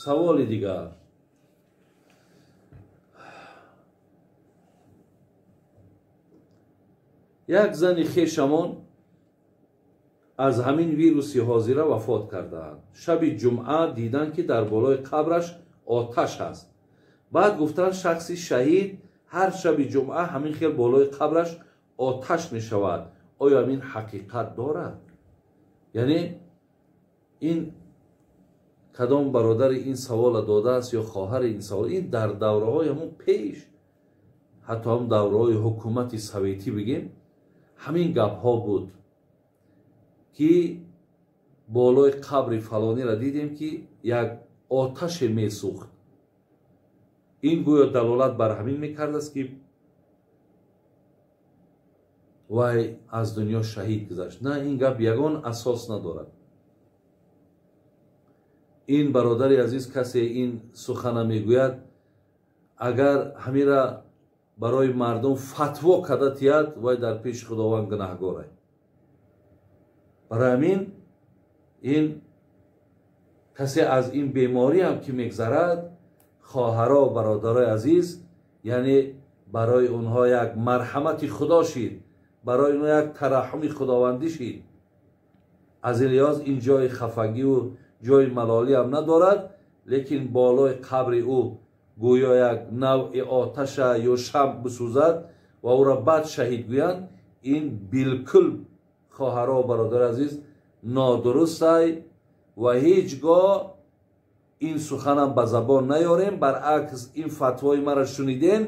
Саволи дигар. Як зани хешамон аз ҳамин вируси ҳозира вафот кардаанд. Шаби ҷумъа диданд, ки дар болои қабраш оташ аст. Баъд гуфтанд, шахси шаҳид ҳар шаби ҷумъа ҳамин хел болои қабраш оташ мешавад. Оё ҳамин ҳақиқат дорад? Яъне ин кадом бародари ин савола додааст ё хоҳари ин савол, ин дар давраҳои ҳамон пеш, ҳатто ҳам давраҳои ҳукумати советӣ бигем, ҳамин гапҳо буд, ки болои қабри фалониро дидем, ки як оташе месӯхт. Ин гӯё далолат бар ҳамин мекардааст, ки вай аз дунё шаҳид гузашт. На, ин гап ягон асос надорад. Ин бародари азиз, касе ин сухана мегӯяд, агар ҳамира барои мардум фатво карда тиҳад, вай дар пеши Худованд гунаҳгорай. Барои ҳамин ин касе аз ин беморӣ ҳам ки мегзарад, хоҳаро бародарои азиз, яъне барои онҳо як марҳамати Худо шид, барои онҳо як тараҳҳуми худовандӣ шид. Аз ин лиҳоз ин ҷои хафагиву ҷои малолӣ ҳам надорад, лекин болои қабри ӯ гӯё як навъи оташа ё шамъ бисӯзад ва ӯро бад шаҳид гӯянд, ин билкул, хоҳаро бародари азиз, нодурустай ва ҳеҷ гоҳ ин суханам ба забон наёрем. Баръакс, ин фатвои маро шунидем,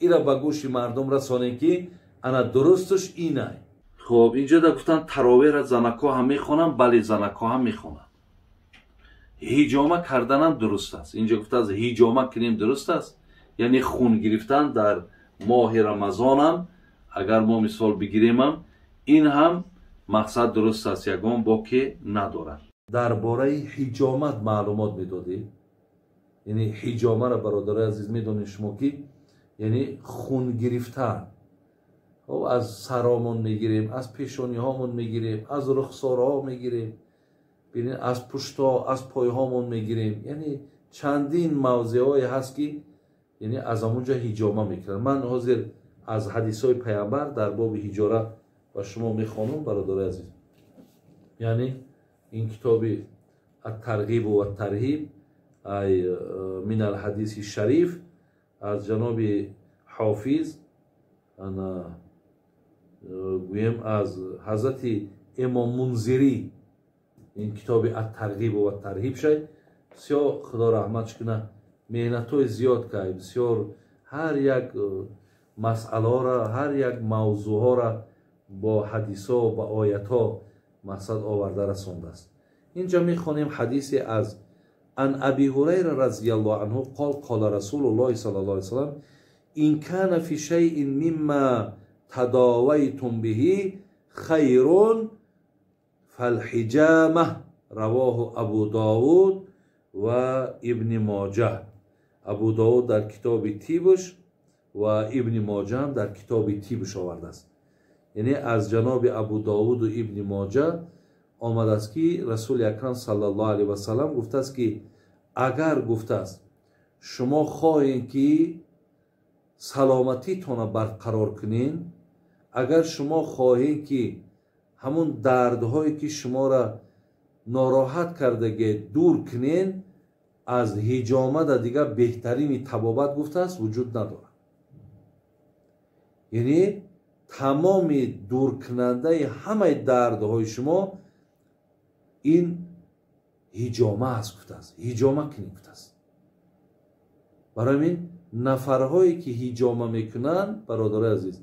ира ба гӯши мардум расонем, ки ана дурусташ инай. Хоб, инҷо да гуфтанд, таровеҳра занакҳо ҳам мехонанд. Бале, занакҳо ҳам мехонанд. Ҳиҷома карданам дуруст аст. Инҷо гуфтааст, ҳиҷома кунем дуруст аст, яъне хун гирифтан дар моҳи Рамазонам, агар мо мисол бигиремам, ин ҳам мақсад дуруст аст, ягон боке надорад. Дар бораи ҳиҷомат маълумот медодед. Яъне ҳиҷомаро, бародарои азиз, медонед шумо, ки яъне хун гирифтан аз саромон мегирем, аз пешониҳомон мегирем, аз рухсорҳо мегирем, бинед, аз пуштҳо, аз пойҳомон мегирем. Яъне чандин мавзеъҳое ҳаст, ки яъне аз ҳамонҷо ҳиҷома мекунанд. Ман ҳозир аз ҳадисҳои паямбар дар боби ҳиҷора ба шумо мехонам, бародарои азиз. Яъне ин китоби ат-Тарғибу ват-Тарҳиб ай мин ал-ҳадиси шариф аз ҷаноби Ҳофиз, ана гӯем аз ҳазрати Имом Мунзирӣ, ин китоби ат-Тарғибу ват-Тарҳиб шай. Бисёр Худо раҳматш куна, меҳнатҳои зиёд кард, бисёр ҳар як масъалаҳоро, ҳар як мавзӯъҳоро бо ҳадисҳо, ба оятҳо мақсад оварда расондааст. Инҷо мехонем ҳадисе аз ан Аби Ҳурайра разияллоҳу анҳу қол қола Расулуллоҳи саллаллоҳу алайҳи васаллам ин кана фи шайъин мимма тадовайтум биҳи хайрун фалҳиҷама. Равоҳу Абу Довуд ва Ибни Моҷа. Абу Довуд дар китоби тибш ва Ибни Моҷа ҳам дар китоби тибш овардааст. Яъне аз ҷаноби Абу Довуду Ибни Моҷа омадааст, ки Расули Акрам саллаллоҳу алайҳи васаллам гуфтааст, ки агар гуфтааст шумо хоҳед, ки саломатитонро барқарор кунед, агар шумо хоҳед, ки ҳамун дардҳое, ки шуморо нороҳат кардаге, дур кунед, аз ҳиҷомада дигар беҳтарини табобат, гуфтааст, вуҷуд надорад. Яъне тамоми дуркунандаи ҳамаи дардҳои шумо ин ҳиҷома аст, гуфтааст. Ҳиҷома кунед, гуфтааст. Барои ҳамин нафарҳое, ки ҳиҷома мекунанд, бародарои азиз,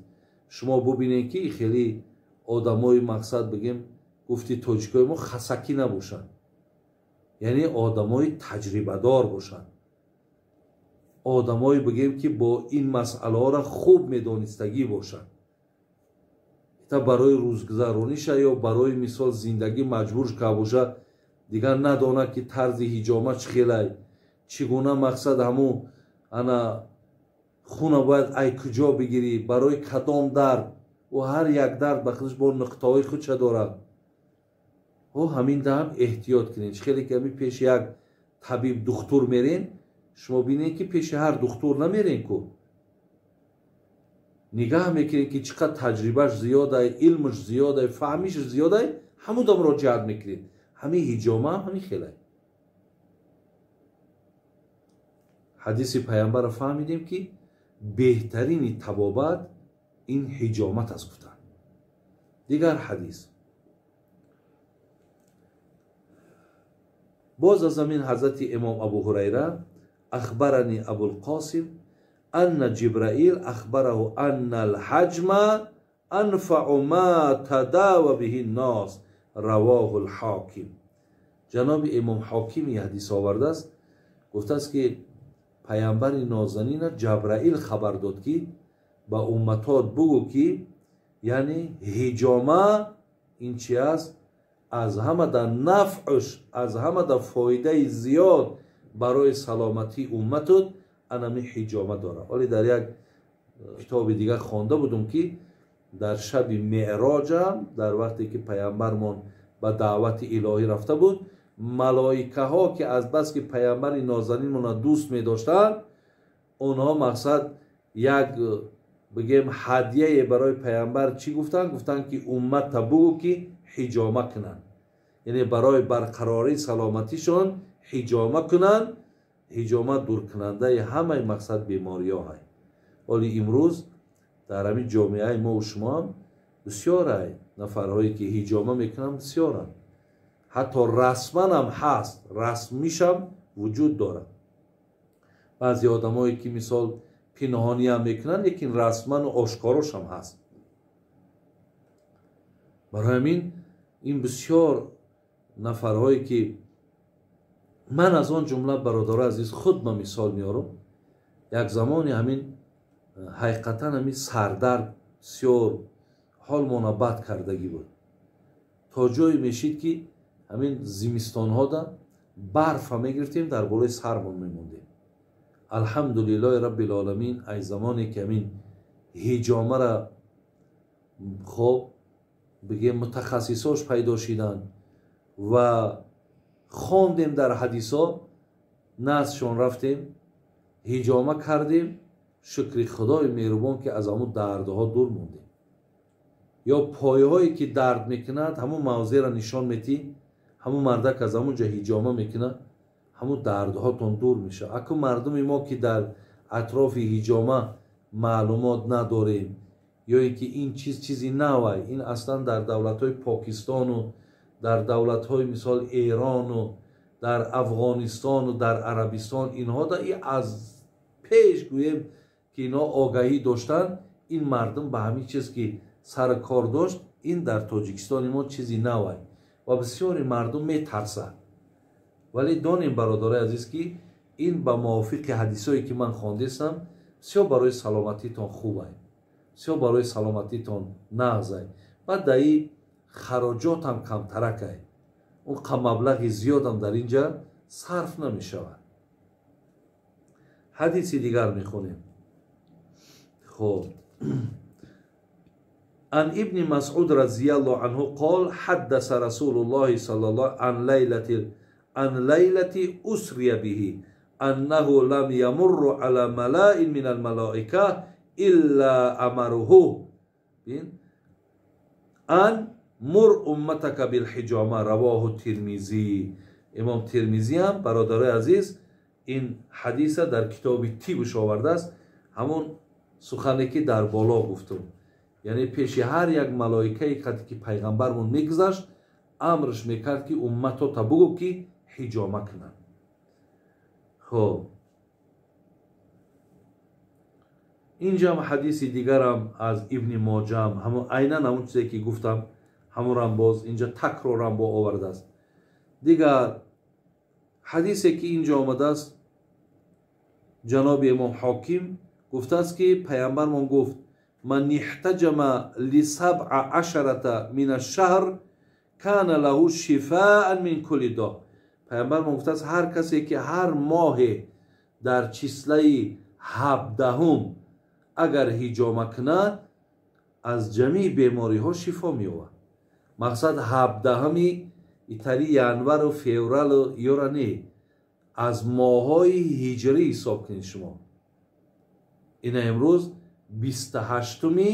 шумо бубинед, ки хеле одамои мақсад бигем, гуфти тоҷикои мо, хасакӣ набошанд, яъне одамои таҷрибадор бошанд, одамое бигем, ки бо ин масъалаҳоро хуб медонистагӣ бошанд. Та барои рӯзгузарониша ё барои мисол зиндагӣ маҷбур ка боша, дигар надонад, ки тарзи ҳиҷома чӣ хелай, чӣ гуна мақсад ҳамун ана хуна бояд ай куҷо бигирӣ, барои кадом дард. Ӯ ҳар як дард ба худаш бо нуқтаҳои худша дорад. Ҳамин даҳам эҳтиёт кунед. Хеле ки ҳамин пеши як табиб духтур мерен, шумо бинед ки пеши ҳар духтур намерен ку. Нигаҳ мекунед ки чӣ қадр таҷрибаш зиёдай, илмаш зиёдай, фаҳмиш зиёдай, ҳамуда муроҷиат мекунед. Ҳамин ҳиҷома ҳам ҳамин хелай. Ҳадиси паямбарро фаҳмидем ки беҳтарини табобат ин ҳиҷомат аст гуфтанд. Дигар ҳадис. Боз аз ҳамин ҳазрати имом Абу Ҳурайра ахбарани Абулқосим анна Ҷибраил ахбараҳу анна алҳаҷма анфаъу ма тадава биҳи ннос равоҳу лҳоким. Ҷаноби имом Ҳокими ҳадис овардааст, гуфтааст ки паямбари нозанина Ҷабраил хабар дод ки ба умматот бугӯ ки яъне ҳиҷома ин чи аст? Аз ҳама да нафъш, аз ҳама да фоидаи зиёд барои саломатии умматот анами ҳиҷома дорад. Вале дар як китоби дигар хонда будум ки дар шаби меъроҷам, дар вақте ки паямбармон ба даъвати илоҳӣ рафта буд, малоикаҳо ки аз бас ки паямбари нозанинмона дӯст медоштанд, онҳо мақсад як бигем ҳадияе барои паямбар чӣ гуфтанд? Гуфтанд ки умматта бугӯ ки ҳиҷома кунанд, яъне барои барқарории саломатишон ҳиҷома кунанд. Ҳиҷома дуркунандаи ҳамаи мақсад бемориҳо ҳай. Вале имрӯз дар ҳамин ҷомеаи мо шумо ҳам бисёрай нафарҳое ки ҳиҷома мекунанд, бисёранд. Ҳатто расман ҳам ҳаст, расмишам вуҷуд дорад. Баъзе одамое ки мисол пинҳониам мекунанд, лекин расману ошкорошам ҳаст. Барои ҳамин ин бисёр нафарҳое ки ман аз он ҷумла бародари азиз худ ба мисол меорам, як замоне ҳамин ҳақиқатан ҳамин сардард бисёр ҳолмона бад кардагӣ буд. То ҷое мешид ки ҳамин зимистонҳода барфа мегирифтем, дар болои сармон мемондем. Алҳамдулиллоҳи раббил оламин, ай замоне ки ҳамин ҳиҷомара хоб бигем мутахассисош пайдо шиданд ва хондем дар ҳадисо, наздшон рафтем, ҳиҷома кардем, шукри худои меҳрубон ки аз ҳамун дардҳо дур мондем. Ё пойҳое ки дард мекунад, ҳамун мавзеъро нишон метӣ, ҳамун мардак аз ҳамун ҷо ҳиҷома мекунад, ҳамун дардҳотон дур мешавад. Аку мардуми мо ки дар атрофи ҳиҷома маълумот надорем, ё ин ки ин чиз чизи навай, ин аслан дар давлатҳои Покистону дар давлатҳои мисол Эрону дар Афғонистону дар Арабистон инҳо да и аз пеш гӯем ки инҳо огаҳӣ доштанд, ин мардум ба ҳамин чиз ки сар кор дошт, ин дар Тоҷикистони мо чизи навай ва бисёри мардум метарсад. Вале донем бародарои азиз ки ин ба мувофиқи ҳадисое ки ман хондестам бисёр барои саломатитон хубай, бисёр барои саломатитон нағзай. Баъд даи хароҷотам камтаракай, он маблағи зиёдам дар инҷа сарф намешавад. Ҳадиси дигар мехонем. Хоб عن ابن مسعود رضي الله عنه قال حدث رسول الله صلى الله عن ليلة أسري به أنه لم يمر على ملاء من الملائكة إلا أمره أن مر أمتك بالحجامة رواه الترمذی. امام ترمذی هم برادرای عزیز این حدیث در کتاب تیبش آورده است، همون سخنی که در بالا گفتم، یعنی پیش هر یک ملائکه که پیغمبرمون میگذشت امرش میکرد که امتو تا بگو که حجامه کنن. خب اینجا هم حدیث دیگرم از ابن ماجه هم همون عینا همون چیزی که گفتم همون هم باز اینجا تکرارم با آورده است. دیگر حدیثی که اینجا آمده است جناب امام حاکم گفته است که پیامبرمان گفت من احتجم ل17 من الشهر کان له شفاء من کل داء. پیامبرمان گفته است هر کسی که هر ماه در چیسله 17 اگر حجامه کند از جمیع بیماری ها شفا می‌یابد. مقصد 17 итари январу февралу ёра не, аз моҳҳои ҳиҷрӣ ҳисоб кунед шумо. Ина имрӯз 28-уми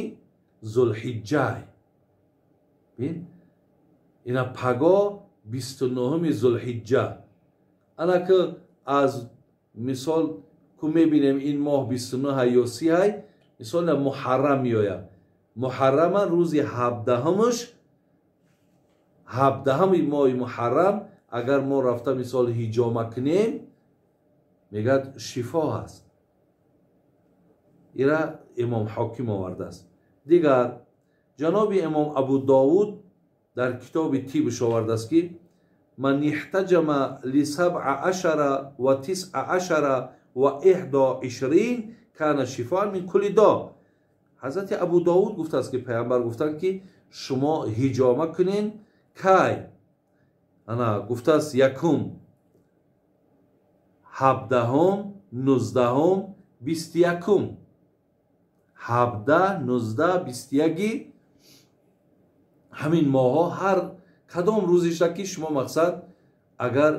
зулҳиҷҷай, бин, ина паго 29-уми зулҳиҷҷа. Ана ки аз мисол ку мебинем ин моҳ 29 ё 30, мисол муҳаррам меояд. Муҳаррама рӯзи 17-умш, 17-уми моҳи муҳаррам агар мо рафта мисол ҳиҷома кунем, мегӯяд шифо ҳаст. Ира имом Ҳоким овардааст. Дигар ҷаноби имом Абу Довуд дар китоби тибш овардааст, ки ман иҳтаҷама лисабъа ашара ва тисъа ашара ва иҳдо ишрин кана шифоан мин кулли до. Ҳазрати Абу Довуд гуфтааст, ки пайғамбар гуфтанд, ки шумо ҳиҷома кунен кай? Ана гуфтааст якум, 17-ум, 19-ум, 21-ум. 17, 19, 21 ҳамин моҳҳо ҳар кадом рӯзиша ки шумо мақсад агар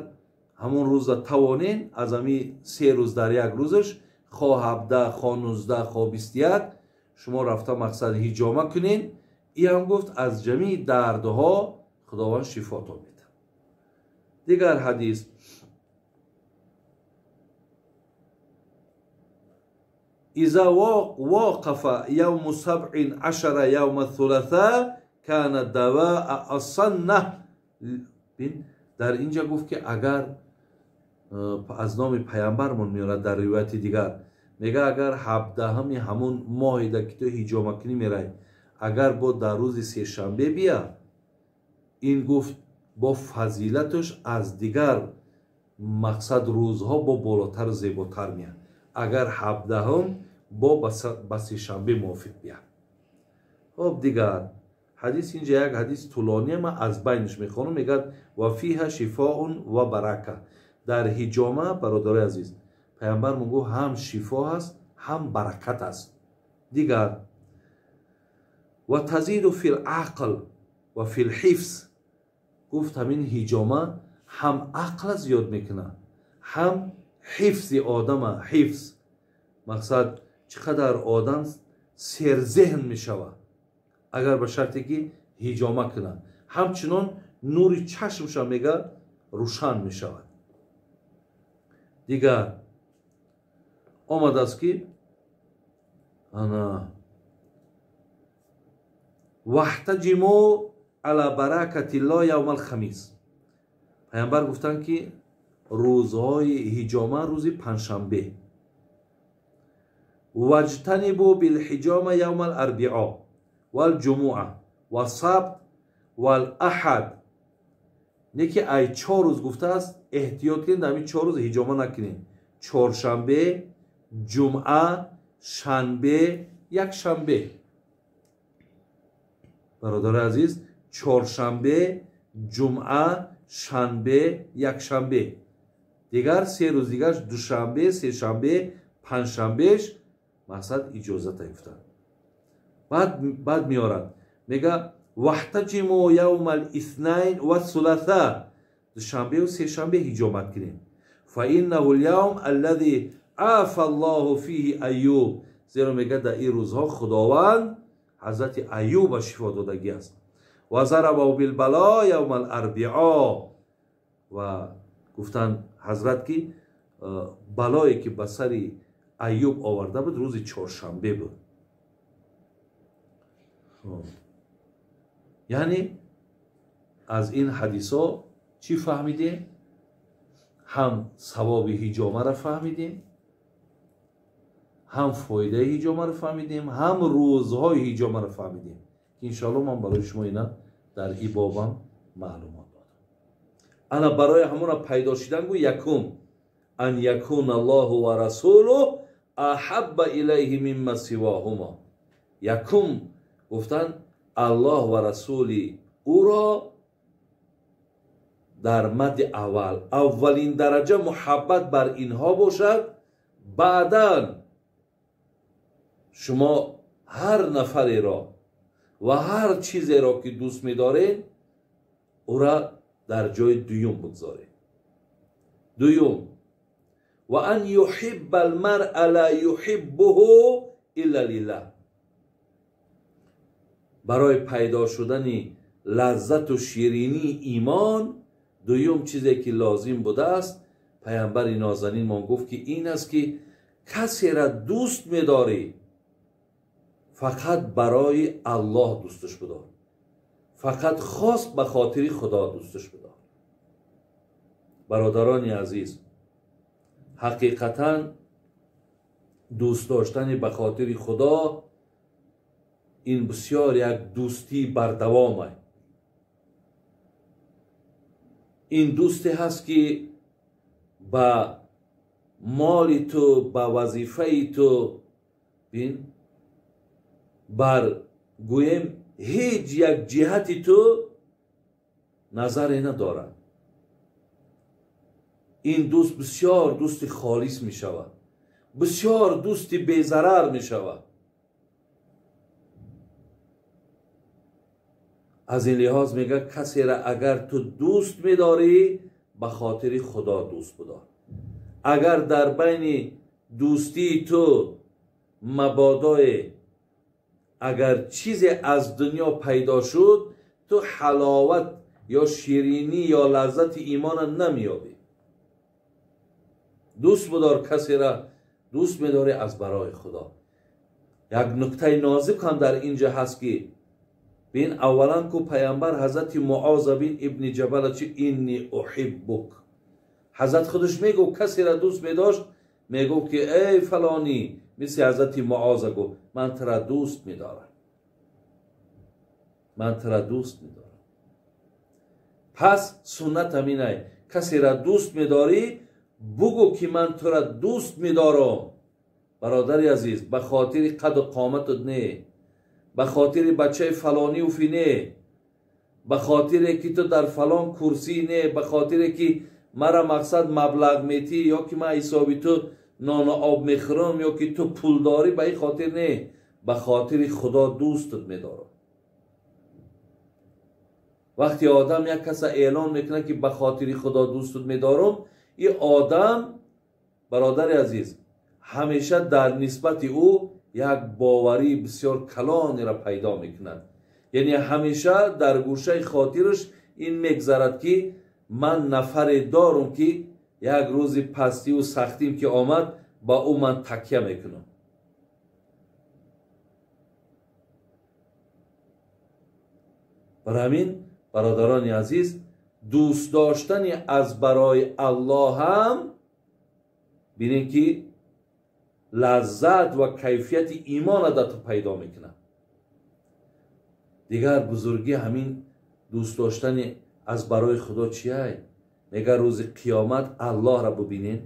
ҳамон рӯза тавонен, аз ҳамин се рӯз дар як рӯзаш, хо 17, хо 19, хо 21 шумо рафта мақсад ҳиҷома кунен. Иам гуфт аз ҷамии дардҳо Худованд шифотон медиҳад. Дигар ҳадис иза воқафа явму сабъин ашара явма thулатha кана даваа асанна. Дар инҷа гуфт, ки агар аз номи пайғамбармон меорад дар ривояти дигар, мега агар 17-уми ҳамун моҳеда ки ту ҳиҷомакунӣ мерай, агар бо дар рӯзи сешанбе бия, ин гуфт бо фазилаташ аз дигар мақсад рӯзҳо бо болотару зеботар меяд, агар 17-ум бо ба сешанбе мувофиқ бия. Хоб, дигар ҳадис инҷа як ҳадис тӯлония, ман аз байниш мехонам. Мегӯяд ва фиҳа шифоун ва барака. Дар ҳиҷома, бародарои азиз, пайғамбар мегӯ ҳам шифо ҳаст, ҳам баракат аст. Дигар ва тазиду фил ақл ва фил ҳифз. Гуфт ҳамин ҳиҷома ҳам ақла зиёд мекунад, ҳам ҳифзи одама. Ҳифз мақсад чӣ қадар одам серзеҳн мешавад агар ба шарте ки ҳиҷома кунад. Ҳамчунон нури чашмша мега рӯшан мешавад. Дигар омадааст, ки ана ваҳтаҷиму ала баракатиллоҳ явмал хамис. Пайғамбар гуфтанд, ки рӯзҳои ҳиҷома рӯзи панҷшанбе. Ваҷтанибу билҳиҷома явмал арбио валҷумуа вассабт валаҳад. Не ки ай 4 рӯз гуфтааст, эҳтиёт кунед, ҳамин 4 рӯз ҳиҷома накунед: чоршанбе, ҷумъа, шанбе, якшанбе. Бародари азиз, чоршанбе, ҷумъа, шанбе, якшанбе. Дигар се рӯз дигарш душанбе, сешанбе, панҷшанбеш мақсад иҷозата гуфтанд. Баъд меорад, мега ваҳтаҷиму явмал иснайн ва суласа. Душанбеу сешанбе ҳиҷомат кунем. Фаиннаҳу лявм аллази афа аллоҳу фиҳи Аюб. Зеро мега дар ин рӯзҳо Худованд ҳазрати Аюба шифо додагӣ аст. Ва зарабаҳу билбало явмал арбио. Ва гуфтанд ҳазрат, ки балое ки ба сари Аюб оварда буд рӯзи чоршанбе буд. Яъне аз ин ҳадисҳо чӣ фаҳмидем? Ҳам савоби ҳиҷомаро фаҳмидем, ҳам фоидаи ҳиҷомаро фаҳмидем, ҳам рӯзҳои ҳиҷомаро фаҳмидем. Иншоалло ман барои шумо ина дар ин бобам маълумот додам. Ана барои ҳамона пайдо шидан гӯ якум ан якуна Аллоҳу ва расулуҳ аҳабба илайҳи мимма сивоҳума. Якум гуфтанд Аллоҳ ва расули ӯро дар мадди аввал, аввалин дараҷа муҳаббат бар инҳо бошад. Баъдан шумо ҳар нафареро ва ҳар чизеро ки дӯст медоред, ӯра дар ҷои дуюм бигзоред. Дуюм, ва ан юҳибба алмаръа ла юҳиббуҳу илла лиллаҳ. Барои пайдо шудани лаззату ширинии имон дуюм чизе ки лозим будааст, паямбари нозанинмон гуфт ки ин аст ки касеро дӯст медорӣ, фақат барои Аллоҳ дӯсташ бидор, фақат хос ба хотири Худо дӯсташ бидор. Бародарони азиз, ҳақиқатан дӯст доштани ба хотири Худо ин бисёр як дӯстии бардавом аст. Ин дӯсте ҳаст ки ба моли ту, ба вазифаи ту, бин бар гӯем ҳеҷ як ҷиҳати ту назаре надорад. Ин дӯст бисёр дӯсти холис мешавад, бисёр дӯсти безарар мешавад. Аз ин лиҳоз мегӯяд касеро агар ту дӯст медорӣ, ба хотири Худо дӯст бидор. Агар дар байни дӯстии ту мабодое агар чизе аз дунё пайдо шуд, ту ҳаловат ё ширинӣ ё лаззати имона намеёбӣ. Дӯст бидор касеро дӯст медорӣ аз барои Худо. Як нуктаи нозик ҳам дар инҷа ҳаст ки бин, аввалан ку паямбар ҳазрати Муоза бин ибни Ҷабала чи инни уҳиббук, ҳазрат худаш мегуфт касеро дӯст медошт, мегуфт ки эй фалонӣ, мисли ҳазрати Муоза гуфт ман тура дӯст медорам, ман тура дӯст медорам. Пас суннат ҳаминай, касеро дӯст медорӣ бугӯ ки ман тура дӯст медорам. Бародари азиз, ба хотири қаду қоматат не, ба хотири бачаи фалонию фи не, ба хотире ки ту дар фалон курсӣ не, ба хотире ки мара мақсад маблағ метӣ ё ки ман ҳисоби ту нону об мехӯрам ё ки ту пул дорӣ, ба ин хотир не, ба хотири Худо дӯстат медорам. Вақте одам як каса эълон мекунад ки ба хотири Худо дӯстат медорам, ин одам, бародари азиз, ҳамеша дар нисбати ӯ як боварии бисёр калонеро пайдо мекунад. Яъне ҳамеша дар гӯшаи хотираш ин мегзарад ки ман нафаре дорам ки як рӯзи пастиву сахтим ки омад, ба ӯ ман такя мекунам. Бар ҳамин, бародарони азиз, дӯст доштани аз барои Аллоҳ ҳам бинем ки лаззат ва кайфияти имона дар ту пайдо мекунад. Дигар бузургӣ ҳамин дӯст доштани аз барои Худо чиай? Мега рӯзи қиёмат Аллоҳро бубинед,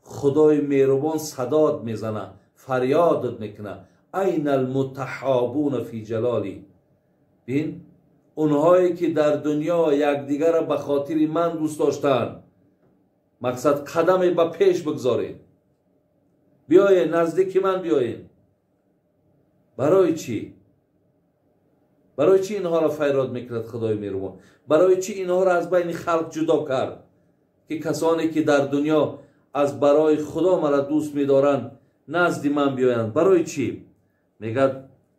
Худои меҳрубон садод мезана, фарёдат мекунад: айна алмутаҳобуна фи ҷалоли. Бин, онҳое ки дар дунё якдигарро ба хотири ман дӯст доштанд, мақсад қадаме ба пеш бигзоред, биёед наздики ман биёед. Барои чӣ? Барои чӣ инҳоро фарёд мекунад Худои меҳрубон? Барои чӣ инҳоро аз байни халқ ҷудо кард ки касоне ки дар дунё аз барои Худо мара дӯст медоранд назди ман биёянд? Барои чӣ? Мегӯяд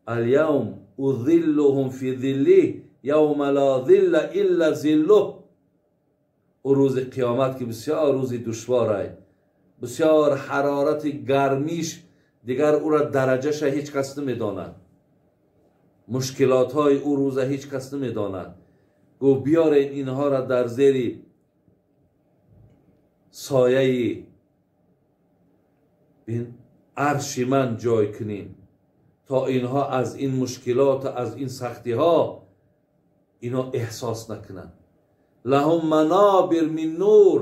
алявм узиллуҳум фи зиллӣ явма ла зилла илла зиллуҳ. Ӯ рӯзи қиёмат ки бисёр рӯзи душворай, бисёр ҳарорати гармиш, дигар ӯра дараҷаша ҳеҷ кас намедонад, мушкилотҳои ӯ рӯза ҳеҷ кас намедонад. Гуфт биёред инҳоро дар зери сояи арши ман ҷой кунем то инҳо аз ин мушкилот, аз ин сахтиҳо ино эҳсос накунанд. Лаҳум манобир мин нур.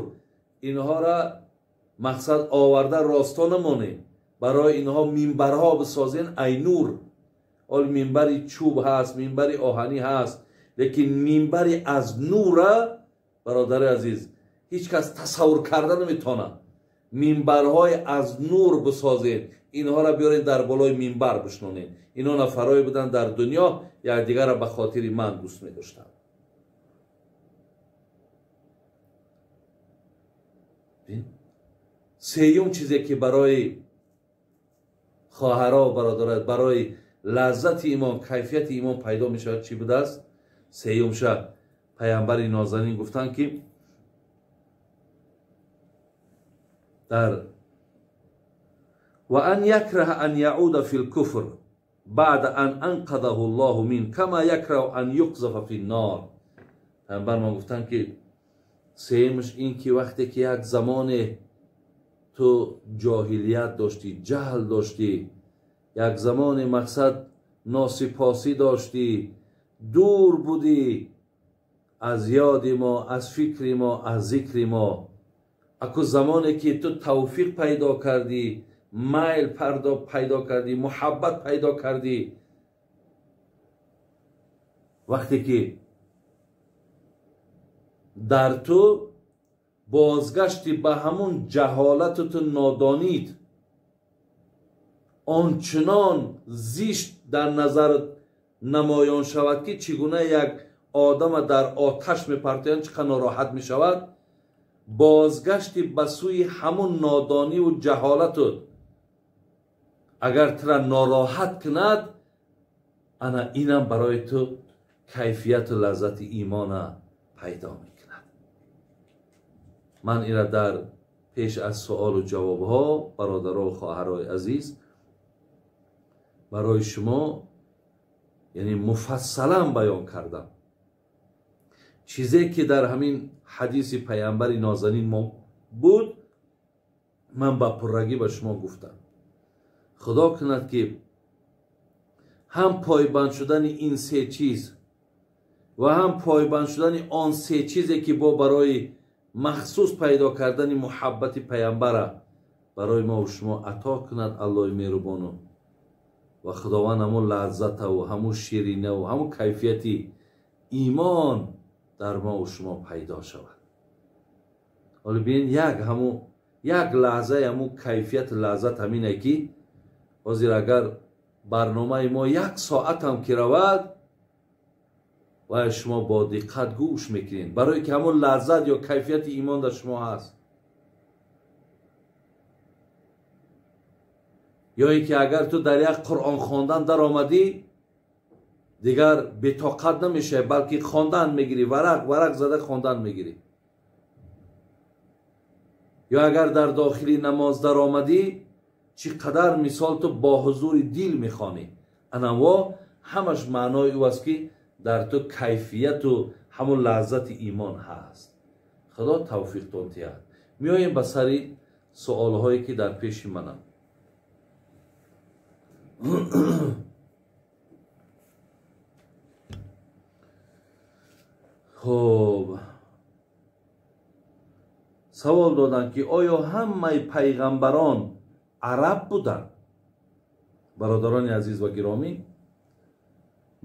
Инҳоро мақсад оварда росто намонем, барои инҳо минбарҳо бисозен ай нур. Ол минбари чӯб ҳаст, минбари оҳанӣ ҳаст, лекин минбари аз нура, бародари азиз, ҳеҷ кас тасаввур карда наметавонад. Минбарҳои аз нур бисозед, инҳоро биёред дар болои минбар бишнонед. Ино нафарое буданд дар дунё якдигарро ба хотири ман дӯст медоштанд. Сеюм чизе ки барои хоҳарҳо бародарат барои лаззати имон, кайфияти имон пайдо мешавад чӣ будааст? Сеюмша паямбари нозанин гуфтанд ки дар ва ан якраҳа ан яуда фил куфр баъда ан анқадаҳу Аллоҳу мин кама якраҳу ан юқзафа фин нор. Паямбар мо гуфтанд ки сеюмш ин ки вақте ки як замоне ту ҷоҳилият доштӣ, ҷаҳл доштӣ, як замоне мақсад носипосӣ доштӣ, дур будӣ аз ёди мо, аз фикри мо, аз зикри мо. Аку замоне ки ту тавфиқ пайдо кардӣ, майл пайдо кардӣ, муҳаббат пайдо кардӣ, вақте ки дар ту бозгашти ба ҳамун ҷаҳолату ту нодонид, ончунон зишт дар назар намоён шавад ки чӣ гуна як одама дар оташ мепартоянд, чӣ қадр нороҳат мешавад, бозгашти ба сӯи ҳамун нодониву ҷаҳолату агар тура нороҳат кунад, ана инам барои ту кайфияту лаззати имона пайдо мекунад. Ман ира дар пеш аз суолу ҷавобҳо, бародаро ва хоҳарои азиз, барои шумо яъне муфассалан баён кардам. Чизе ки дар ҳамин ҳадиси паямбари нозанин мо буд, ман ба пуррагӣ ба шумо гуфтам. Худо кунад ки ҳам пойбанд шудани ин се чиз ва ҳам пойбанд шудани он се чизе ки бо барои махсус пайдо кардани муҳаббати паямбара барои мо шумо ато кунад Аллоҳи меҳрубону ва Худованд ҳамун лаззатаву ҳамун ширинаву ҳамун кайфияти имон дар мо шумо пайдо шавад. Ҳоло бинед, як лаҳзаи ҳамун кайфияту лаззат ҳамине ки ҳозир агар барномаи мо як соатам ки равад, ва шумо бо диққат гӯш мекунед, барое ки ҳамун лаззат ё кайфияти имон дар шумо ҳаст. Ё ин ки агар ту дар як Қуръон хондан даромадӣ, дигар бетоқат намешавӣ, балки хондан мегирӣ, варақ варақ зада хондан мегирӣ. Ё агар дар дохили намоз даромадӣ, чӣ қадар мисол ту бо ҳузури дил мехонӣ. Анаво ҳамаш маънои ӯ аст ки дар ту кайфияту ҳамун лаззати имон ҳаст. Худо тавфиқтон диҳад. Меоем ба сари суолҳое ки дар пеши мананд. Хуб, савол доданд ки оё ҳамаи пайғамбарон араб буданд? Бародарони азиз ва гиромӣ,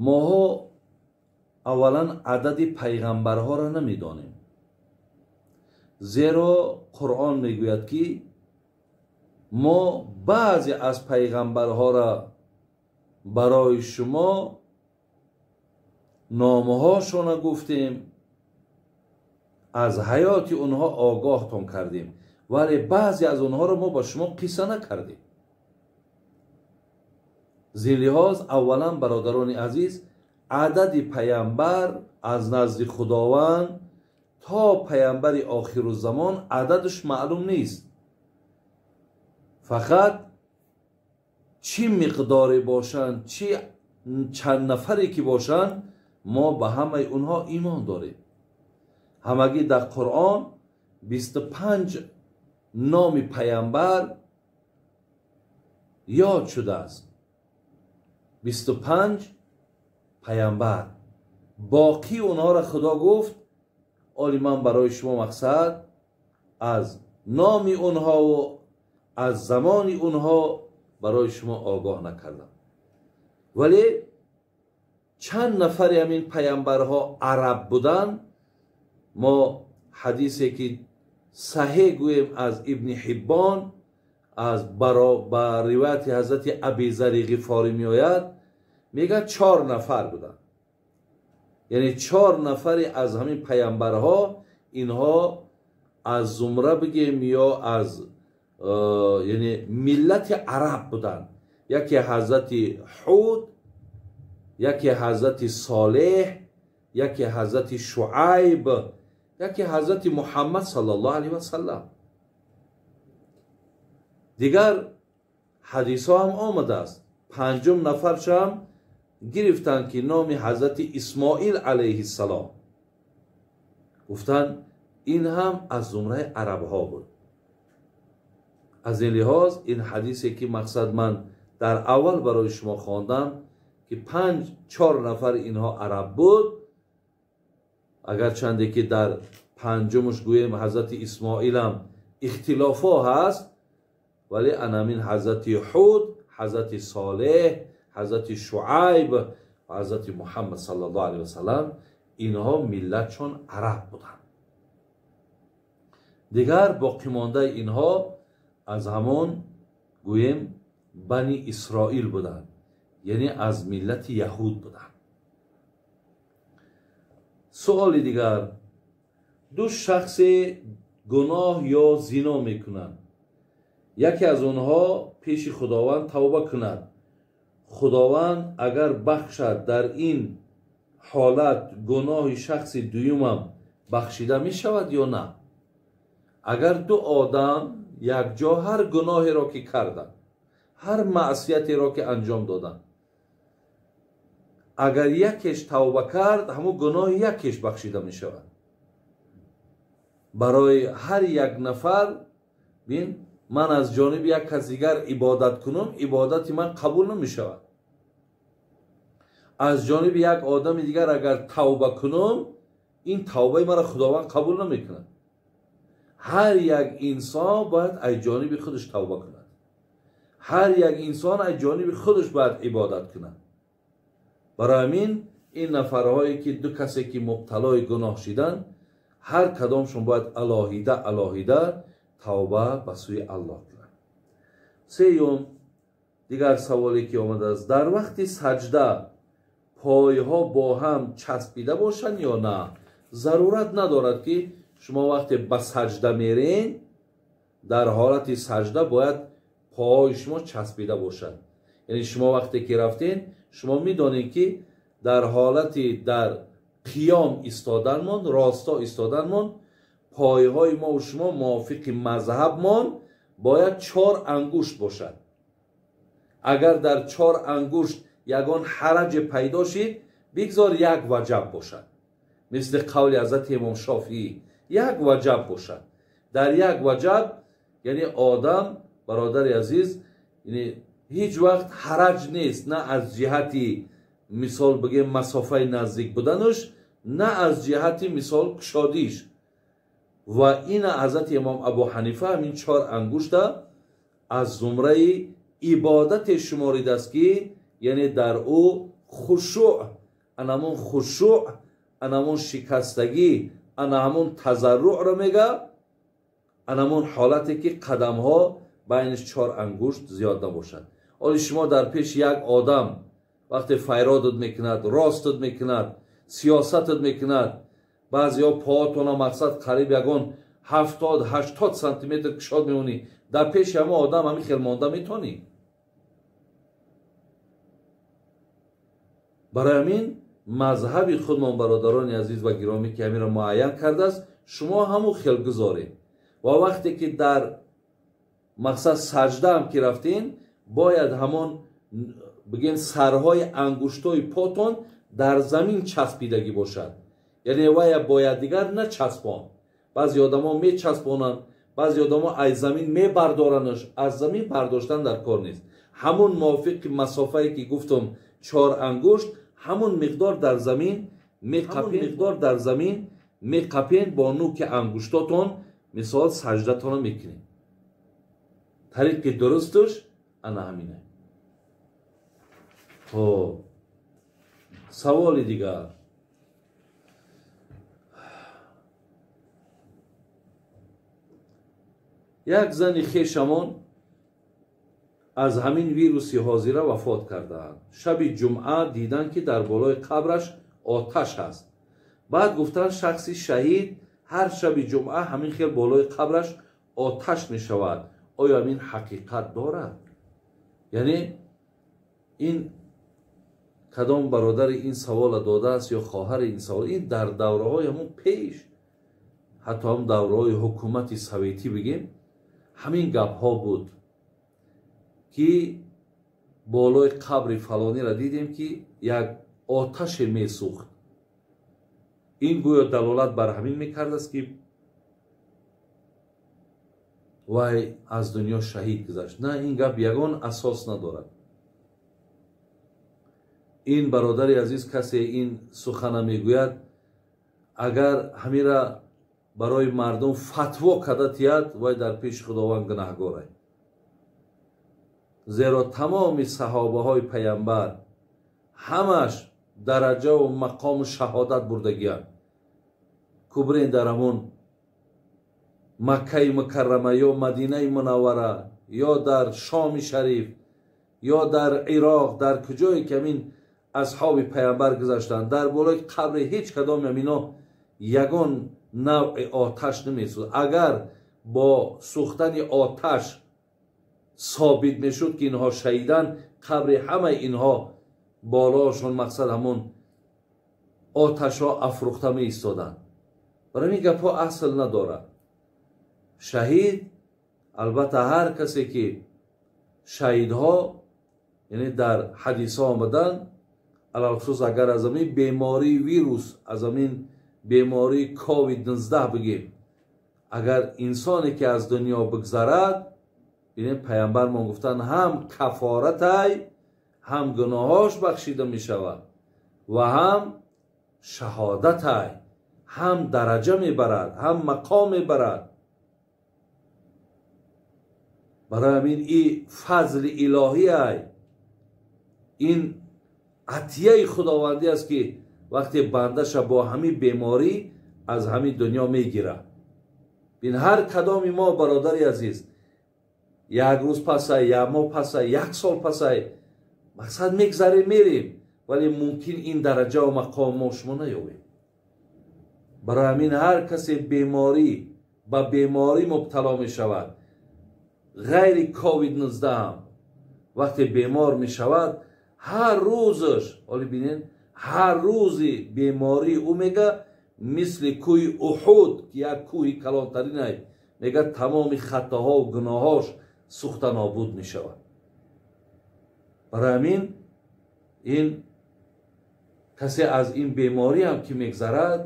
моҳо аввалан адади пайғамбарҳоро намедонем, зеро Қуръон мегӯяд ки мо баъзе аз пайғамбарҳоро барои шумо номҳошона гуфтем, аз ҳаёти онҳо огоҳтон кардем, вале баъзе аз онҳоро мо ба шумо қисса накардем. Зин лиҳоз аввалан бародарони азиз, адади паямбар аз назди Худованд то паямбари охирузамон ададаш маълум нест. Фақат чӣ миқдоре бошанд, чӣ чанд нафаре ки бошанд, мо ба ҳамаи онҳо имон дорем. Ҳамагӣ дар Қуръон 25 номи паямбар ёд шудааст. 25 паямбар. Боқӣ онҳоро Худо гуфт оли ман барои шумо мақсад аз номи онҳову аз замони онҳо барои шумо огоҳ накардам. Вале чанд нафари ҳамин паямбарҳо араб буданд, мо ҳадисе ки саҳеҳ гӯем аз Ибни Ҳиббон, аз ба ривояти ҳазрати Абизари Ғифорӣ меояд, мегӯяд 4 нафар буданд. Яъне 4 нафари аз ҳамин паямбарҳо инҳо аз зумра бигем ё аз яъне миллати араб буданд. Яке ҳазрати Ҳуд, яке ҳазрати Солеҳ, яке ҳазрати Шуайб, яке ҳазрати Муҳаммад саллаллоҳу алайҳи васаллам. Дигар ҳадисҳо ҳам омадааст. Панҷум нафаршам гирифтанд ки номи ҳазрати Исмоил алайҳиссалом. Гуфтанд ин ҳам аз зумраи арабҳо буд. Аз ин лиҳоз ин ҳадисе ки мақсад ман дар аввал барои шумо хондам ки 5-4 нафар инҳо араб буд, агарчанде ки дар панҷумаш гӯем ҳазрати Исмоилам ихтилофҳо ҳаст, вале анамин ҳазрати Ҳуд, ҳазрати Солеҳ, ҳазрати Шуайб ва ҳазрати Муҳаммад саллаллоҳу алайҳи васаллам инҳо миллатшон араб буданд. Дигар боқимондаи инҳо аз ҳамон гӯем Бани Исроил буданд, яъне аз миллати яҳуд буданд. Суоли дигар: ду шахсе гуноҳ ё зино мекунанд, яке аз онҳо пеши Худованд тавба кунад, Худованд агар бахшад, дар ин ҳолат гуноҳи шахси дуюмам бахшида мешавад ё на? Агар ду одам якҷо ҳар гуноҳеро ки карданд, ҳар маъсиятеро ки анҷом доданд, агар якеш тавба кард, ҳамун гуноҳи якеш бахшида мешавад. Барои ҳар як нафар бин, ман аз ҷониби як кас дигар ибодат кунам, ибодати ман қабул намешавад. Аз ҷониби як одами дигар агар тавба кунам, ин тавбаи маро Худованд қабул намекунад. Ҳар як инсон бояд аз ҷониби худаш тавба кунад, ҳар як инсон аз ҷониби худаш бояд ибодат кунад. Барои ҳамин ин нафарҳое ки ду касе ки мубталои гуноҳ шиданд, ҳар кадомшон бояд алоҳида алоҳида тавба ба сӯи Аллоҳ кунанд. Сеюм, дигар саволе ки омадааст: дар вақти саҷда пойҳо бо ҳам часпида бошанд ё на? Зарурат надорад ки шумо вақте ба саҷда мерен, дар ҳолати саҷда бояд пойҳои шумо часпида бошад. Яъне шумо вақте ки рафтен, шумо медонед ки дар ҳолати дар қиём истоданмон, росто истоданмон, пойҳои мо ва шумо мувофиқи мазҳабмон бояд 4 ангушт бошад. Агар дар 4 ангушт ягон ҳараҷе пайдо шид, бигзор як ваҷаб бошад. Мисли қавли ҳазрати имом Шофиӣ, як ваҷаб бошад. Дар як ваҷаб, яъне одам, бародари азиз, яъне ҳеҷ вақт ҳараҷ нест, на аз ҷиҳати мисол бигем масофаи наздик буданаш, на аз ҷиҳати мисол кушодиш. Ва ина ҳазрати имом Абу Ҳанифа ҳамин 4 ангушта аз зумраи ибодате шуморидааст ки яъне дар ӯ хушӯъ, анамон хушӯъ, анамон шикастагӣ, ана ҳамон тазарруъро мега, анамон ҳолате ки қадамҳо байниш 4 ангушт зиёд набошад. Оли шумо дар пеши як одам вақте файродат мекунад, ростат мекунад, сиёсатат мекунад, баъзеҳо поатона мақсад қариб ягон 70-80 сантиметр кушод мемонӣ, дар пеши ҳамон одам ҳамин хел монда метонӣ? Барои ҳамин мазҳаби худмон, бародарони азиз ва гиромӣ, ки ҳаминро муайян кардааст, шумо ҳамун хел гузоред. Ва вақте ки дар мақсад саҷдаам ки рафтен, бояд ҳамон бигем сарҳои ангуштҳои потон дар замин часпидагӣ бошад. Яъне вая бояд дигар начаспон. Баъзе одамо мечаспонанд, баъзе одамо аз замин мебардоранаш. Аз замин бардоштан дар кор нест. Ҳамун мувофиқи масофае ки гуфтам 4 ангушт, ҳамун миқдор дар замин меқапен, миқдор дар замин меқапен бо нуки ангуштотон мисол саҷдатонро мекунед. Тариқи дурусташ ана ҳамине. Хоб, саволи дигар: як зани хешамон аз ҳамин вируси ҳозира вафот кардаанд. Шаби ҷумъа диданд ки дар болои қабраш оташ ҳаст. Баъд гуфтанд шахси шаҳид Ҳар шаби ҷумъа ҳамин хел болои қабраш оташ мешавад. Оё ҳамин ҳақиқат дорад? Яъне ин кадом бародари ин савола додааст ё хоҳари ин савол, ин дар давраҳои ҳамон пеш, ҳатто ҳам давраҳои ҳукумати советӣ бигем, ҳамин гапҳо буд ки болои қабри фалониро дидем ки як оташе месӯхт. Ин гӯё далолат бар ҳамин мекардааст ки вай аз дунё шаҳид гузашт. На, ин гап ягон асос надорад. Ин бародари азиз, касе ин сухана мегӯяд, агар ҳамира барои мардум фатво карда тиҳад, вай дар пеши Худованд гунаҳгорай. Зеро тамоми саҳобаҳои паямбар ҳамаш дараҷаву мақому шаҳодат бурдагиянд. Кубрен дар ҳамон Маккаи Мукаррама ё Мадинаи Мунаввара ё дар Шоми Шариф ё дар Ироқ, дар куҷое ки ҳамин асҳоби паямбар гузаштанд, дар болои қабри ҳеҷ кадоми ҳамино ягон навъи оташ намесӯзад. Агар бо сӯхтани оташ собит мешуд ки инҳо шаҳиданд, қабри ҳамаи инҳо болоашон мақсад ҳамон оташҳо афрӯхта меистоданд. Барои ин гапҳо асл надорад. Шаҳид албатта ҳар касе ки шаҳидҳо, яъне дар ҳадисҳо омаданд, алалхусус агар аз ҳамин бемории вирус, аз ҳамин бемории ковид-19 бигем, агар инсоне ки аз дунё бигзарад, бинем паямбармон гуфтанд, ҳам кафоратай, ҳам гуноҳош бахшида мешавад ва ҳам шаҳодатай, ҳам дараҷа мебарад, ҳам мақом мебарад. Барои ҳамин и фазли илоҳиай, ин атияи худовандӣ аст ки вақте бандаша бо ҳамин беморӣ аз ҳамин дунё мегирад. Бин ҳар кадоми мо, бародари азиз, як рӯз пасай, як моҳ пасай, як сол пасай, мақсад мегзарем, мерем, вале мумкин ин дараҷаву мақом мо шумо наёбем. Барои ҳамин ҳар касе беморӣ ба беморӣ мубтало мешавад, ғайри ковид-19 ҳам вақте бемор мешавад, ҳар рӯзаш, ҳоле бинед, ҳар рӯзи бемории ӯ мега мисли кӯҳи Уҳуд, ки як кӯҳи калонтаринай, мега тамоми хатоҳову гуноҳош сӯхта нобуд мешавад. Барои ҳамин ин касе аз ин беморӣ ҳам ки мегзарад,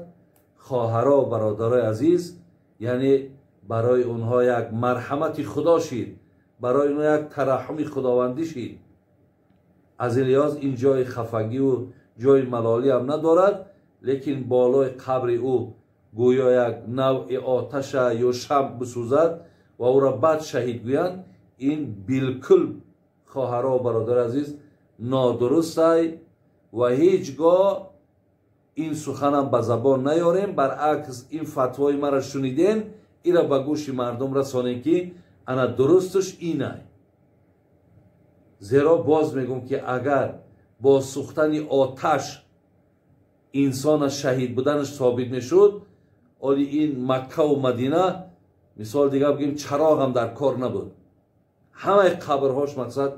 хоҳаро бародарои азиз, яъне барои онҳо як марҳамати Худо шид, барои онҳо як тараҳҳуми худовандӣ шид. Аз ин лиҳоз ин ҷои хафагиву ҷои малолӣ ҳам надорад, лекин болои қабри ӯ гӯё як навъи оташа ё шамъ бисӯзад ва ӯро бад шаҳид гӯянд, ин билкул, хоҳаро бародари азиз, нодурустай ва ҳеҷ гоҳ ин суханам ба забон наёрем. Баръакс, ин фатвои маро шунидем, ира ба гӯши мардум расонем ки ана дурусташ инай. Зеро боз мегӯм ки агар бо сӯхтани оташ инсона шаҳид буданаш собит мешуд, оли ин Маккаву Мадина, мисол дигар бигем, чароғам дар кор набуд. Ҳамаи қабрҳош мақсад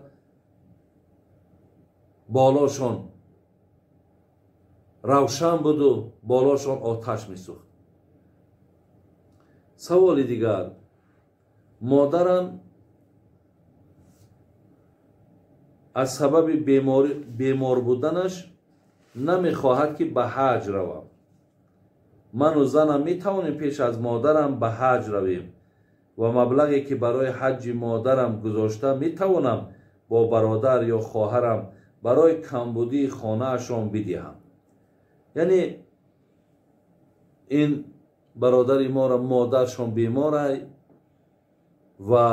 болошон равшан буду болошон оташ месӯхт. Саволи дигар: модарам аз сабаби бемор буданаш намехоҳад ки ба ҳаҷ равам. Ману занам метавонем пеш аз модарам ба ҳаҷ равем ва маблағе ки барои ҳаҷи модарам гузошта метавонам бо бародар ё хоҳарам барои камбудии хонаашон бидиҳам. Яъне ин бародари моро модаршон беморай ва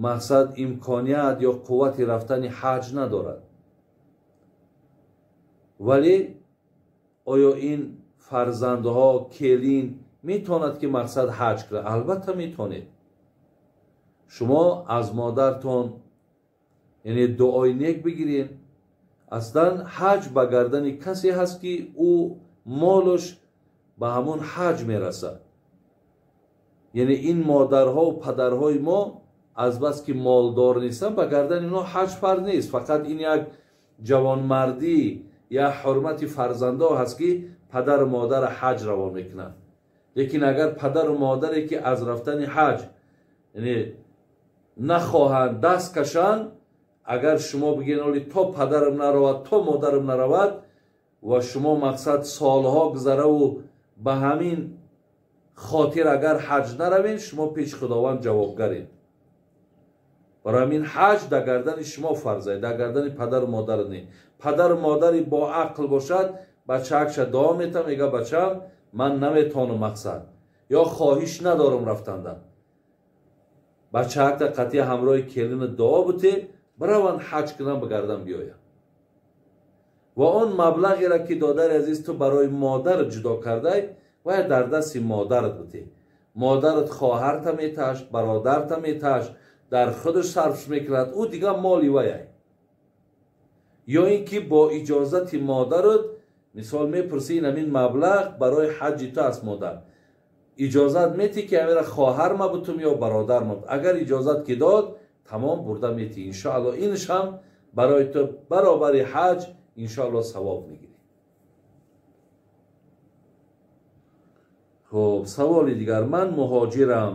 мақсад имконият ё қуввати рафтани ҳаҷ надорад. Вале оё ин фарзандҳо, келин метавонад ки мақсад ҳаҷ кунад? Албатта метавонед. Шумо аз модартон яъне дуои нек бигиред. Аслан ҳаҷ ба гардани касе ҳаст ки ӯ молаш ба ҳамон ҳаҷ мерасад. Яъне ин модарҳову падарҳои мо азбаски молдор нестанд, ба гардани инҳо ҳаҷ фарз нест. Фақат ин як ҷавонмардӣ, як ҳурмати фарзандо ҳаст, ки падару модара ҳаҷ равон мекунанд. Лекин агар падару модаре ки аз рафтани ҳаҷ яъне нахоҳанд, даст кашанд, агар шумо бигӯед оли то падарам наравад, то модарам наравад, ва шумо мақсад солҳо гузараву ба ҳамин хотир агар ҳаҷ наравед, шумо пеши Худованд ҷавобгаред. Барои ҳамин ҳаҷ дар гардани шумо фарзае, дар гардани падару модар не. Падару модари бо ақл бошад, бачаакша дуо метам, мега бачам ман наметавонам мақсад ё хоҳиш надорам рафтанда. Бачаакта қатъия ҳамроҳи келина дуо буте, бираванд ҳаҷ кунанд, ба гардан биёянд. Ва он маблағеро ки додари азиз ту барои модарат ҷудо кардай, вая дар дасти модарат буте. Модарат хоҳарта меташ, бародарта меташ, дар худаш сарф мекунад, ӯ дигар моли ваяй. Ё ин ки бо иҷозати модарат, мисол мепурсӣ, ин ҳамин маблағ барои ҳаҷи ту аст, модар иҷозат метӣ ки ҳамира хоҳар мабутум ё бародар мабутум? Агар иҷозат ки дод, тамом бурда метӣ, иншоалло инш ҳам барои ту баробари ҳаҷ иншоалло савоб мегирӣ. Хуб, саволи дигар. Ман муҳоҷирам,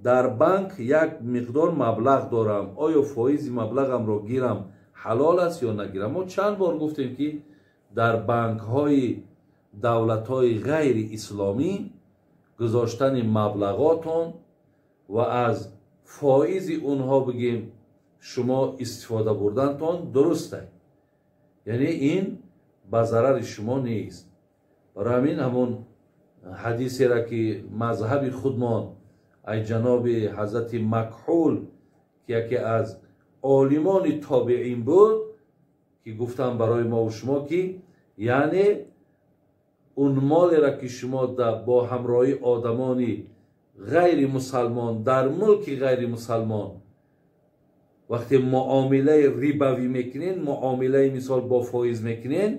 дар банк як миқдор маблағ дорам, оё фоизи маблағамро гирам ҳалол аст ё нагирам? Мо чанд бор гуфтем ки дар банкҳои давлатҳои ғайри исломӣ гузоштани маблағотон ва аз фоизи онҳо бигем шумо истифода бурдантон дуруст аст, яъне ин ба зарари шумо нест. Барои ҳамин ҳамон ҳадисеро ки мазҳаби худмон ай ҷаноби ҳазрати Макҳул, ки яке аз олимони тобеин буд, ки гуфтам барои мо шумо ки яъне он молеро ки шумо бо ҳамроҳи одамони ғайри мусалмон дар мулки ғайри мусалмон вақте муомилаи рибавӣ мекунед, муомилаи мисол бо фоиз мекунед,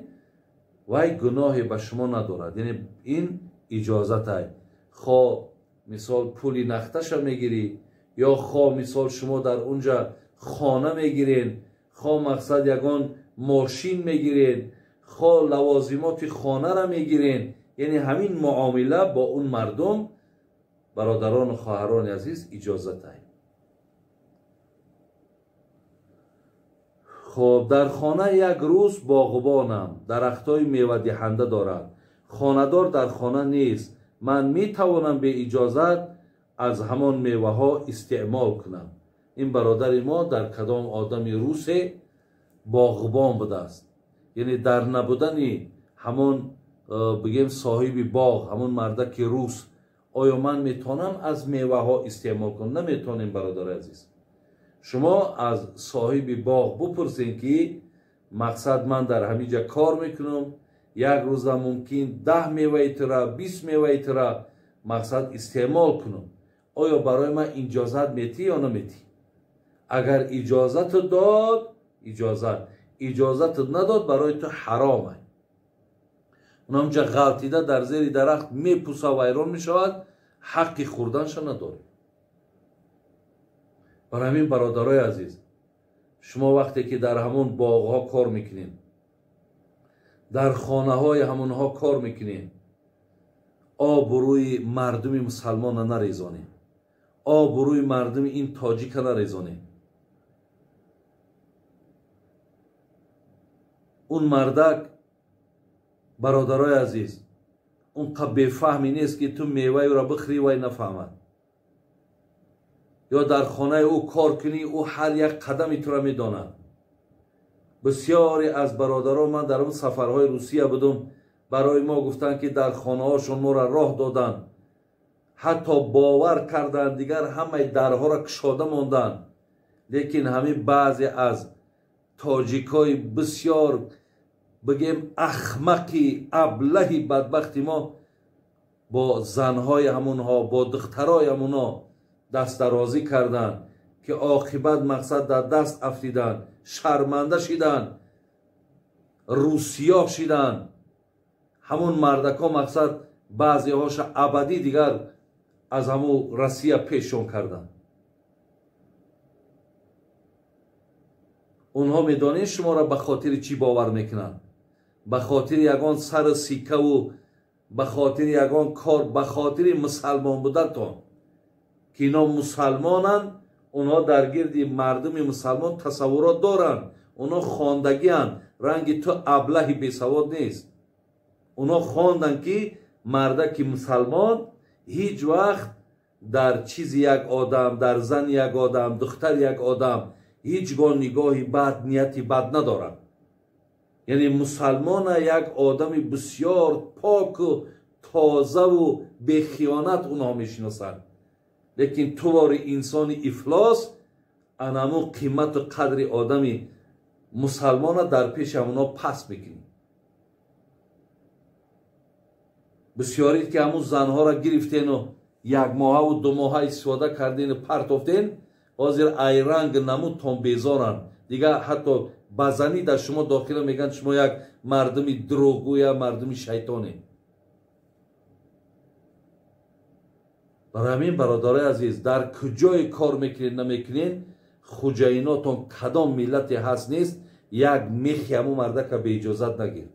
вай гуноҳе ба шумо надорад. Яъне ин иҷозат аст. Хо мисол пули нахташа мегирӣ, ё хо мисол шумо дар унҷа хона мегиред, хо мақсад ягон мошин мегиред, хо лавозимоти хонара мегиред. Яъне ҳамин муомила бо он мардум, бародарону хоҳарони азиз, иҷозат аст. Хоб, дар хона як рӯз боғбонам, дарахтҳои мевадиҳанда дорад, хонадор дар хона нест, ман метавонам бе иҷозат аз ҳамон меваҳо истеъмол кунам? Ин бародари мо дар кадом одами русе боғбон будааст, яъне дар набудани ҳамон бигем соҳиби боғ, ҳамон мардаки рус, оё ман метавонам аз меваҳо истеъмол кунам? Наметавонем, бародари азиз. Шумо аз соҳиби боғ бупурсед ки мақсад ман дар ҳамин ҷа кор мекунам, як рӯза мумкин 10 меваи тура, 20 меваи тура мақсад истеъмол кунам, оё барои ман иҷозат метӣ ё наметӣ? Агар иҷозату дод, иҷозат, иҷозату надод, барои ту ҳаром аст. Унамҷа ғалтида дар зери дарахт мепуса, вайрон мешавад, ҳаққи хӯрданша надорӣ. Барои ҳамин бародарои азиз, шумо вақте ки дар ҳамон боғҳо кор мекунед, дар хонаҳои ҳамонҳо кор мекунед, обрӯи мардуми мусалмонро нарезонед, обрӯи мардуми ин тоҷика нарезонед. Он мардак, бародарои азиз, он қа бефаҳме нест ки ту меваи ӯро бихӯрӣ вай нафаҳмад, ё дар хонаи ӯ кор кунӣ, ӯ ҳар як қадами туро медонад. Бисёре аз бародарон, ман дар он сафарҳои Русия будум, барои мо гуфтанд ки дар хонаҳошон моро роҳ доданд, ҳатто бовар карданд, дигар ҳамаи дарҳоро кушода монданд. Лекин ҳамин баъзе аз тоҷикҳои бисёр бигем ахмақи аблаҳи бадбахти мо бо занҳои ҳамонҳо, бо духтарои ҳамонҳо дастдарозӣ карданд, ки оқибат мақсад дар даст афтиданд, шарманда шиданд, русиёҳ шиданд. Ҳамон мардакҳо мақсад Баъзеҳоша абадӣ дигар аз ҳамун Россия пешон карданд. Онҳо медонед шуморо ба хотири чӣ бовар мекунанд? Ба хотири ягон сару сиккаву ба хотири ягон кор, ба хотири мусалмон будантон, ки ино мусалмонанд. Онҳо дар гирди мардуми мусалмон тасаввурот доранд, онҳо хондагианд, ранги ту аблаҳи бесавод нест. Онҳо хонданд, ки мардаки мусалмон ҳеҷ вақт дар чизи як одам, дар зани як одам, духтари як одам ҳеҷ гоҳ нигоҳи бад, нияти бад надорад. Яъне мусалмона як одами бисёр поку тозаву бехиёнат онҳо мешиносанд. Лекин тувори инсони ифлос анаму қимату қадри одами мусалмона дар пеши ҳамонҳо пас мекунӣ. Бисёре ки ҳамун занҳоро гирифтену як моҳаву ду моҳа истифода кардену партофтен, ҳозир айранг намудтон безоранд. Дигар ҳатто ба занӣ дар шумо дохила мегӯянд шумо як мардуми дурӯғгӯя, мардуми шайтоне. Барои ҳамин бародарои азиз, дар куҷое кор мекунед намекунед, хуҷаинотон кадом миллате ҳаст нест, як мехи ҳамун мардака беиҷозат нагир.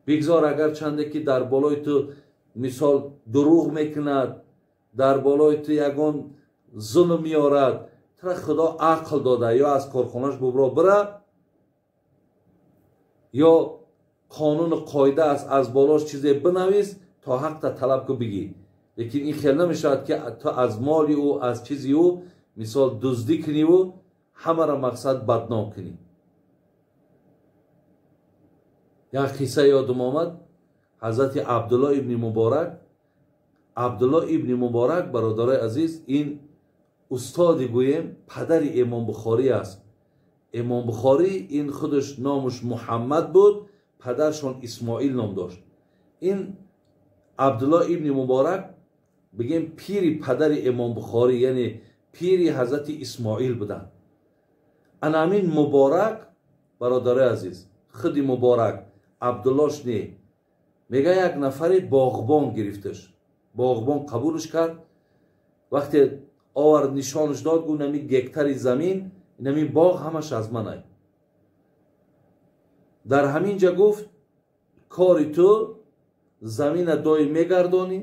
Бигзор агарчанде ки дар болои ту мисол дурӯғ мекунад, дар болои ту ягон зулм меорад, тура Худо ақл дода, ё аз корхонаш бубро бира, ё қонуну қоида аст, аз болош чизе бинавис то ҳақта талаб ку бигӣ. Лекин ин хел намешавад ки ту аз моли ӯ, аз чизи ӯ мисол дуздӣ куниву ҳамаро мақсад бадном кунӣ. Як қисса ёдум омад. Ҳазрати Абдулло ибни Муборак. Абдулло ибни Муборак, бародарои азиз, ин устоди гӯем падари Имом Бухорӣ аст. Имом Бухорӣ ин худаш номаш Муҳаммад буд, падаршон Исмоил ном дошт. Ин Абдулло ибни Муборак бигем пири падари Имом Бухорӣ, яъне пири ҳазрати Исмоил буданд. Ана ҳамин Муборак, бародарои азиз, худи Муборак, Абдуллош не, мега як нафаре боғбон гирифташ. Боғбон қабулш кард. Вақте овард нишонаш дод, гуфт нами гектари замин, нами боғ ҳамаш аз ман ай. Дар ҳамин ҷа гуфт кори ту замина доим мегардонӣ,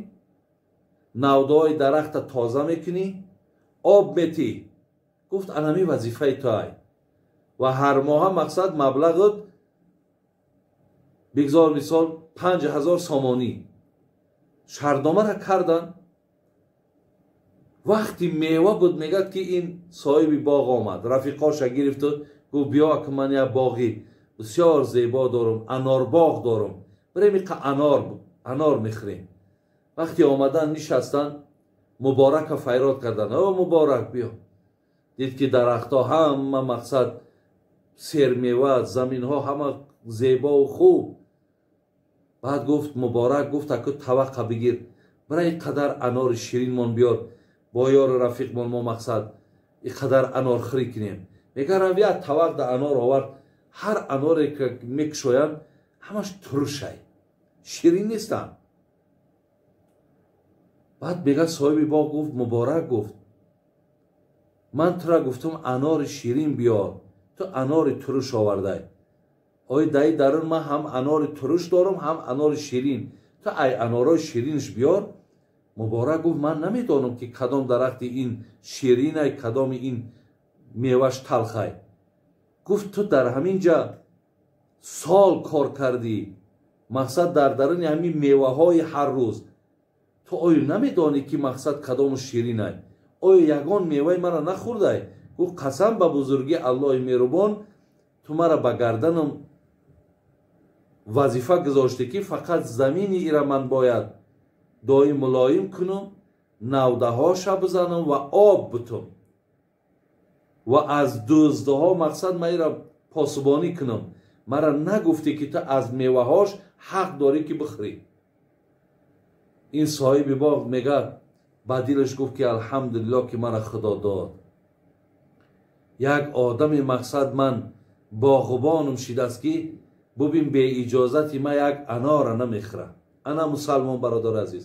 навдаҳои дарахта тоза мекунӣ, об метӣ. Гуфт анами вазифаи ту ай. Ва ҳар моҳа мақсад маблағат бигзор мисол 5000 сомонӣ. Шартномаро карданд. Вақти мева буд, мегӯяд ки ин соҳиби боғ омад, рафиқоша гирифту гуфт биё ки ман як боғи бисёр зебо дорам, анорбоғ дорам, бирем иқа анор мехӯрем. Вақти омадан нишастанд, Муборака файрод карданд. О Муборак, биё. Дид ки дарахтҳо ҳама мақсад сермева, заминҳо ҳама зебову хуб. Баъд гуфт Муборак, гуфт аку таваққа бигир, бира ин қадар анори ширинмон биёр, бо ёру рафиқмон мо мақсад ин қадар анорхӯрӣ кунем. Мега равия тавақ да анор овард. Ҳар аноре ки мекушоянд ҳамаш турушай, ширин нестанд. Баъд мега соҳиби боғ гуфт Муборак, гуфт ман тура гуфтам анори ширин биёр, ту анори туруш овардай. Ой даи дарун ман ҳам анори туруш дорам, ҳам анори ширин, ту ай анорои ширинш биёр. Муборак гуфт ман намедонам ки кадом дарахти ин ширинай, кадоми ин меваш талхай. Гуфт ту дар ҳамин ҷа сол кор кардӣ, мақсад дар даруни ҳамин меваҳои ҳар рӯз, ту оё намедонӣ ки мақсад кадому ширинай? Оё ягон меваи мара нахӯрдай? Гуфт қасам ба бузургии Аллоҳи меҳрубон, ту мара ба гарданам вазифа гузоштӣ ки фақат замини ира ман бояд доим мулоим кунам, навдаҳоша бизанам ва об бутум ва аз дуздаҳо мақсад ман ира посубонӣ кунам. Мара нагуфтӣ ки ту аз меваҳош ҳақ дорӣ ки бихӯрӣ. Ин соҳиби боғ мега ба дилаш гуфт ки алҳамдулиллоҳ ки мара Худо дод. Як одами мақсад ман боғбонум шидааст ки бубин беиҷозати ман як анора намехӯрад. Ана мусалмон бародари азиз,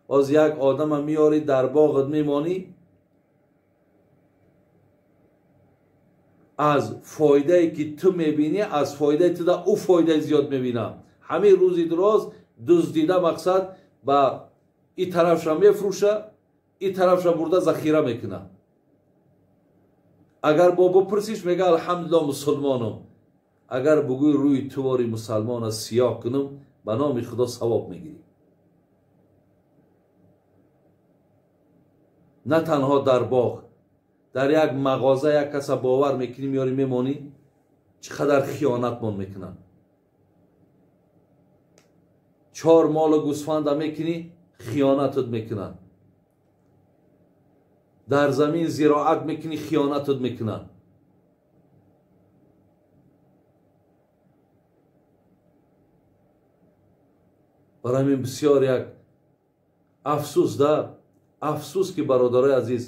оз як одама меёрӣ дар боғат мемонӣ, аз фоидае ки ту мебинӣ, аз фоидаи ту да ӯ фоидаи зиёд мебина. Ҳамин рӯзи дуроз дуздида мақсад ба и тарафша мефурӯша, и тарафша бурда захира мекуна. Агар бо бипурсиш мега алҳамдулилло мусулмонам. Агар бугӯй рӯи тувори мусалмона сиёҳ кунам, ба номи худо савоб мегирӣ. На танҳо дар боғ, дар як мағоза як каса бовар мекунӣ, меёрӣ мемонӣ, чӣ қадар хиёнатмон мекунанд. 4 молу гӯсфанда мекунӣ, хиёнатат мекунанд. Дар замин зироат мекунӣ, хиёнатат мекунанд. Барои ҳамин бисёр як афсӯс да, афсӯс ки бародарои азиз,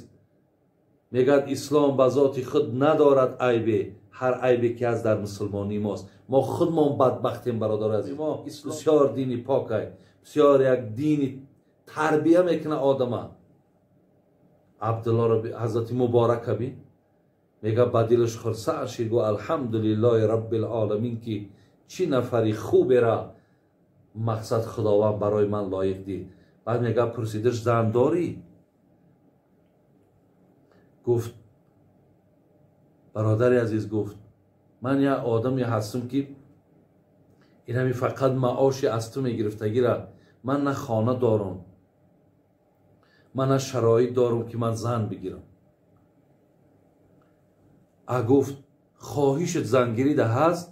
мегӯяд ислом ба зоти худ надорад айбе, ҳар айбе ки ҳаст дар мусулмонии мост. Мо худмон бадбахтем бародарои азиз. Мо бисёр дини покай, бисёр як дини тарбия мекунад одама. Абдуллоро ҳазрати Муборака бин, мегӯяд ба дилаш хурсанд шид, гӯ алҳамдулиллоҳи раббил оламин, ки чӣ нафари хубера мақсад Худованд барои ман лоиқ дид. Баъд мегӯяд пурсидаш зан дорӣ? Гуфт бародари азиз, гуфт ман як одаме ҳастам ки инами фақат маоши аз ту мегирифтагира, ман на хона дорам, ман на шароит дорам ки ман зан бигирам. А гуфт хоҳишат зангирида ҳаст?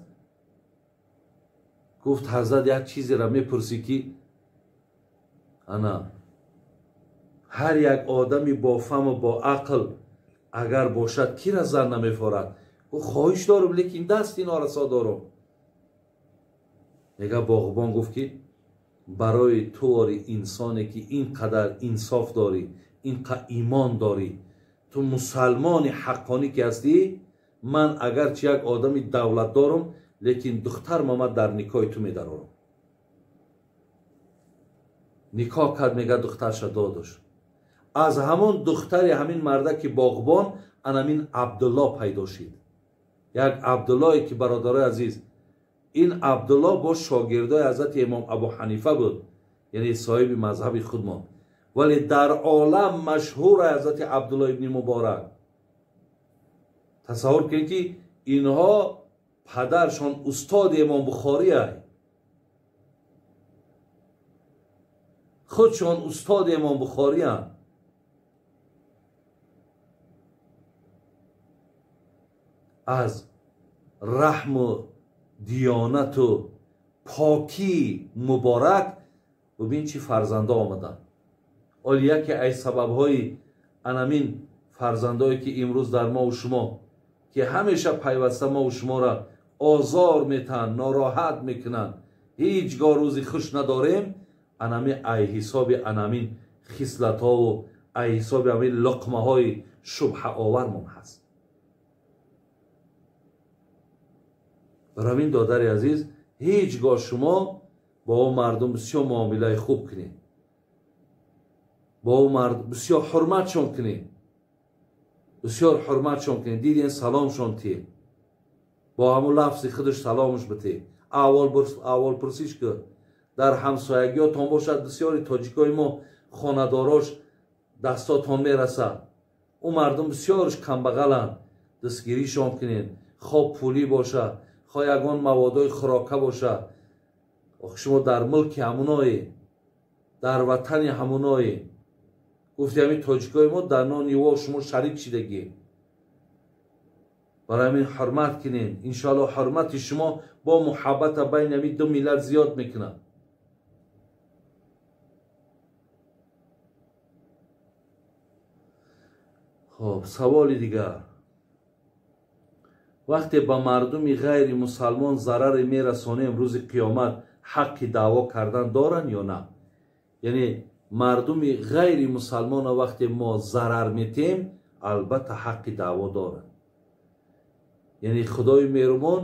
Гуфт ҳазрат як чизеро мепурсӣ ки ана ҳар як одами бо фаҳму бо ақл агар бошад кира зан намефорад? Гуфт хоҳиш дорам, лекин дасти норасо дорам. Мега боғбон гуфт ки барои туори инсоне ки ин қадар инсоф дорӣ, ин қадар имон дорӣ, ту мусалмони ҳаққонӣ ки ҳастӣ, ман агарчи як одами давлат дорам, лекин духтар мама дар никоҳи ту медарорам. Никоҳ кард, мега духтарша додаш. Аз ҳамон духтари ҳамин марда ки боғбон, анамин Абдулло пайдо шид. Як Абдуллое ки бародарои азиз, ин Абдулло бо шогирдои ҳазрати имом Абу Ҳанифа буд, яъне соҳиби мазҳаби худмон, вале дар олам машҳур ҳазрати Абдулло ибни Муборак. Тасаввур кунед ки инҳо падаршон устоди имом Бухорӣ ай, худшон устоди имом Бухорианд. Аз раҳму диёнату покии Муборак бубин чӣ фарзандо омаданд. Оли яке аз сабабҳои анамин фарзандое ки имрӯз дар мову шумо, ки ҳамеша пайваста мову шуморо озор метаҳанд, нороҳат мекунанд, ҳеҷ гоҳ рӯзи хуш надорем, анами ай ҳисоби анамин хислатҳову ай ҳисоби ҳамин луқмаҳои шубҳаовармон ҳаст. Барои ҳамин додари азиз, ҳеҷ гоҳ шумо бо ӯ мардум бисёр муомилаи хуб кунед, бо ӯ мардум бисёр ҳурматшон кунед, бисёр ҳурматшон кунед. Диден саломшон тиҳ, бо ҳамун лафзи худаш саломш битеҳ, аҳвол пурсиш кун. Дар ҳамсоягиётон бошад, бисёри тоҷикои мо хонадорош дастотон мерасад, ӯ мардум бисёрш камбағаланд, дастгиришон кунед. Хоб пулӣ бошад, хоҳ ягон маводои хӯрока бошад, шумо дар мулки ҳамуное, дар ватани ҳамуное. Гуфти ҳамин тоҷикои мо дар нони во шумо шарик шидагӣ. Барои ҳамин ҳурмат кунед. Иншоалло ҳурмати шумо бо муҳаббата байни ҳамин ду миллат зиёд мекунад. Хоб, саволи дигар. Вақте ба мардуми ғайри мусалмон зараре мерасонем, рӯзи қиёмат ҳаққи даъво кардан доранд ё на? Яъне мардуми ғайри мусалмона вақте мо зарар метем, албатта ҳаққи даъво доранд. Яъне Худои меҳрубон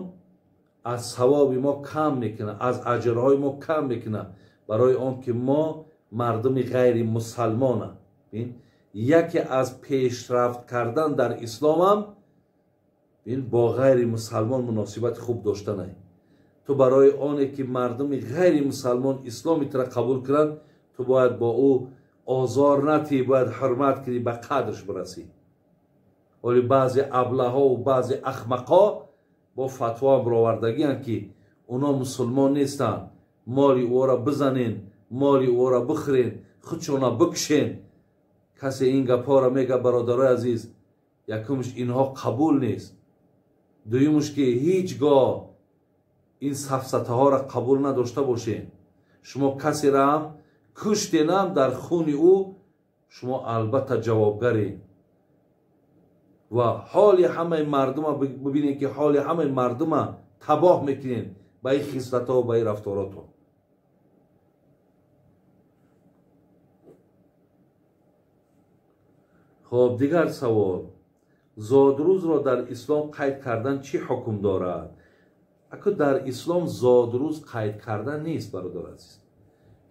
аз савоби мо кам мекунад, аз аҷрҳои мо кам мекунад. Барои он ки мо мардуми ғайри мусалмона. Яке аз пешрафт кардан дар исломам бо ғайри мусалмон муносибати хуб доштанай. Ту барои оне ки мардуми ғайри мусалмон исломи тура қабул кунанд, ту бояд бо ӯ озор натӣ, бояд ҳурмат кунӣ, ба қадрш бирасӣ. Вале баъзе аблаҳо ва баъзе ахмақҳо бо фатво баровардагианд, ки оно мусулмон нестанд, моли ӯро бизанен, моли ӯро бихӯрен, худшона бикушен. Касе ин гапҳоро мега, бародарои азиз, якумш инҳо қабул нест, дуюмш ки ҳеҷ гоҳ ин сафсатаҳоро қабул надошта бошед. Шумо касеро ҳам куштенам, дар хуни ӯ шумо албатта ҷавобгаред. Ва ҳоли ҳамаи мардума бибинед, ки ҳоли ҳамаи мардума табоҳ мекунед ба ин хислатҳо, ба ин рафторотон. Хоб, дигар савол: зодрӯзро дар ислом қайд кардан чӣ ҳукм дорад? Аку дар ислом зодрӯз қайд кардан нест, бародар азиз.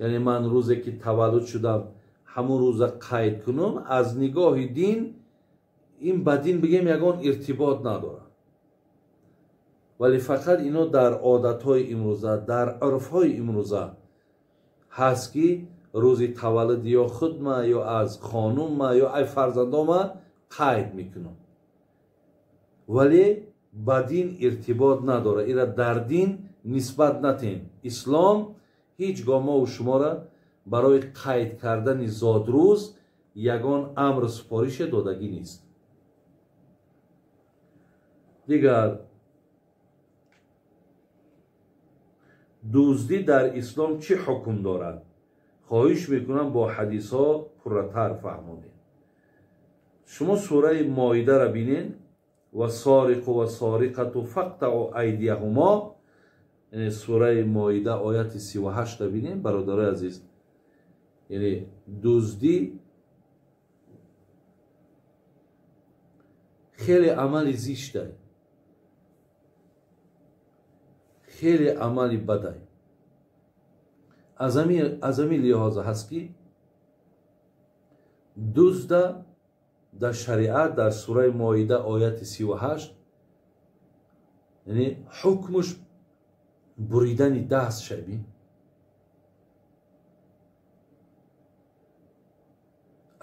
Яъне ман рӯзе ки таваллуд шудам, ҳамун рӯза қайд кунам, аз нигоҳи дин ин ба дин бигем ягон иртибот надорад. Вале фақат ино дар одатҳои имрӯза, дар урфҳои имрӯза ҳаст, ки рӯзи таваллуд ё худма, ё аз хонумма, ё ай фарзандома қайд мекунам. Вале ба дин иртибот надорад. Ира дар дин нисбат натем. Ислом ҳеҷ гоҳ мову шуморо барои қайд кардани зодрӯз ягон амру супорише додагӣ нест. Дигар, дуздӣ дар ислом чӣ ҳукм дорад? Хоҳиш мекунам бо ҳадисҳо пурратар фаҳмонед. Шумо сураи Моидаро бинед: ва сориқу ва сориқату фақтаъу айдияҳумо. Яъне сураи Моида ояти 38 бинед, бародарои азиз. Яъне дуздӣ хеле амали зиштай, хеле амали бадай. Аз ҳамин лиҳоза ҳаст, ки дузда дар шариат дар сураи Моида ояти 38, яъне ҳукмш буридани даст шаби.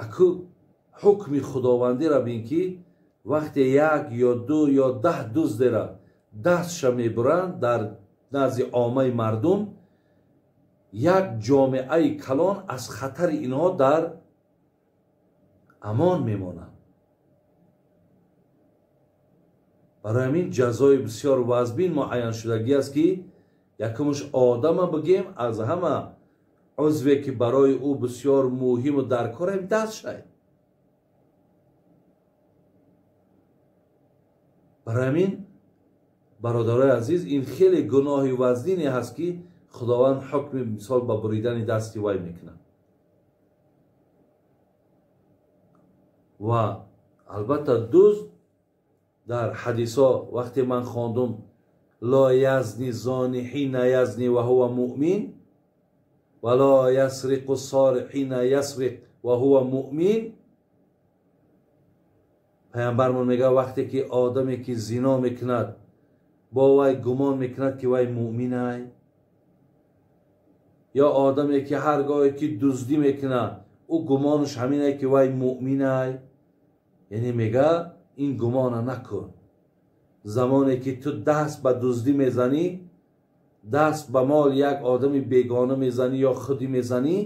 Аку ҳукми худовандиро бин, ки вақте як ё ду ё 10 дуздера дастша мебуранд дар назди оммаи мардум, як ҷомеаи калон аз хатари инҳо дар амон мемонанд. Барои ҳамин ҷазои бисёр вазбин муайяншудагӣ аст, ки якумш одама бигем, аз ҳама узве ки барои ӯ бисёр муҳиму даркор ҳам даст шай. Барои ҳамин бародарои азиз, ин хеле гуноҳи вазнине ҳаст, ки худованд ҳукми мисол ба буридани дасти вай мекунад. Ва албатта дузд дар ҳадисҳо вақте ман хондум: ло язни зони ҳина язни ва ҳува муъмин ва ло ясриқу сорик ҳина ясриқ ва ҳува муъмин. Паямбармон мегӯяд, вақте ки одаме ки зино мекунад, бо вай гумон мекунад, ки вай муъминай, ё одаме ки ҳар гоҳе ки дуздӣ мекунад, ӯ гумонаш ҳаминае, ки вай муъминай. Яъне мега ин гумона накун. Замоне ки ту даст ба дуздӣ мезанӣ, даст ба мол як одами бегона мезанӣ ё худӣ мезанӣ,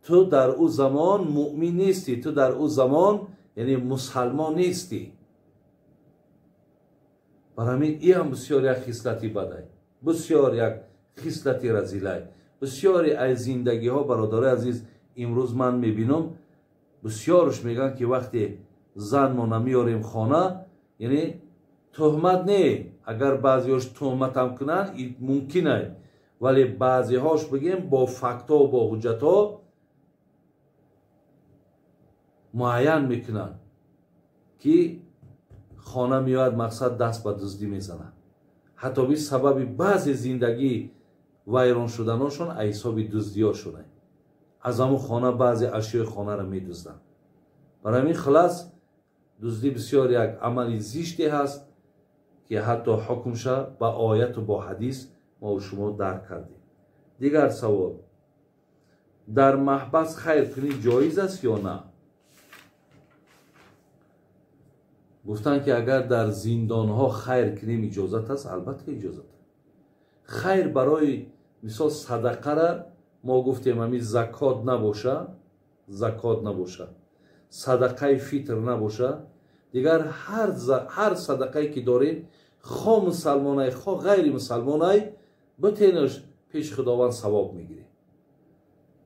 ту дар ӯ замон муъмин нестӣ, ту дар ӯ замон яъне мусалмон нестӣ. Барои ҳамин ин ҳам бисёр як хислати бадай, бисёр як хислати разилай. Бисёре аз зиндагиҳо, бародарои азиз, имрӯз ман мебинам, бисёрш мегӯянд, ки вақте занмона меорем хона, яъне тӯҳмат не, агар баъзеҳош тӯҳматам кунанд мумкин ай, вале баъзеҳош бигем бо фактҳо, бо ҳуҷҷатҳо муайян мекунанд, ки хона меояд, мақсад даст ба дуздӣ мезанад. Ҳатто би сабаби баъзе зиндагӣ Вайрон шуданошон аз ҳисоби дуздиёшона. Аз ҳамун хона баъзе ашёи хонаро медузданд. Барои ҳамин хулас дуздӣ бисёр як амали зиште ҳаст, ки ҳатто ҳукмша ба ояту бо ҳадис мо шумо дарк кардем. Дигар савол: дар маҳбас хайр кунӣ ҷоиз аст ё на? Гуфтанд, ки агар дар зиндонҳо хайр кунем иҷозат аст. Албатта иҷозат аст. Хайр барои мисол садақара мо гуфтем, ҳамин закот набоша, закот набоша, садақаи фитр набоша, дигар ҳар садақае ки дорем, хо мусалмонай, хо ғайри мусалмонай, битенаш пеши Худованд савоб мегирем.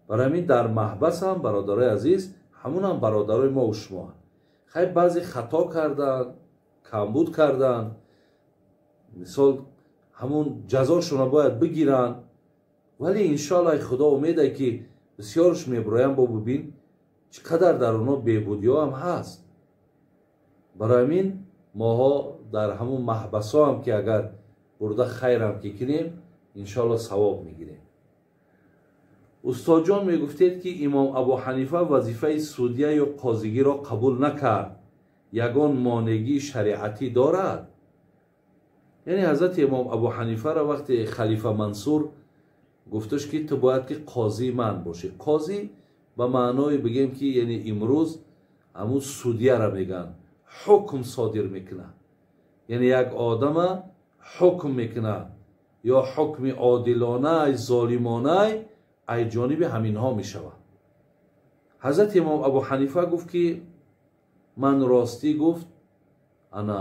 Барои ҳамин дар маҳбас ҳам, бародарои азиз, ҳамунам бародарои мо шумо. Хай баъзе хато кардан, камбуд кардан, мисол ҳамун ҷазошонро бояд бигиранд, вале иншоаллоҳ Худо умеде ки бисёрш меброянд. Бо бибин чӣ қадар дар онҳо бебудиҳо ҳам ҳаст. Барои ҳамин моҳо дар ҳамун маҳбасҳо ҳам ки агар бурда хайрам ки кунем, иншоаллоҳ савоб мегирем. Устодҷон, мегуфтед, ки имом Абу Ҳанифа вазифаи судия ё қозигиро қабул накард, ягон монегии шариатӣ дорад? Яъне ҳазрати имом Абу Ҳанифаро вақте халифа Мансур гуфташ, ки ту бояд ки қозии ман бошӣ. Қозӣ ба маъное бигем, ки яъне имрӯз ҳамун судияро мегӯянд, ҳукм содир мекунад, яъне як одама ҳукм мекунад, ё ҳукми одилонай, золимонай ай ҷониби ҳаминҳо мешавад. Ҳазрати имом Абу Ҳанифа гуфт, ки ман ростӣ гуфт ана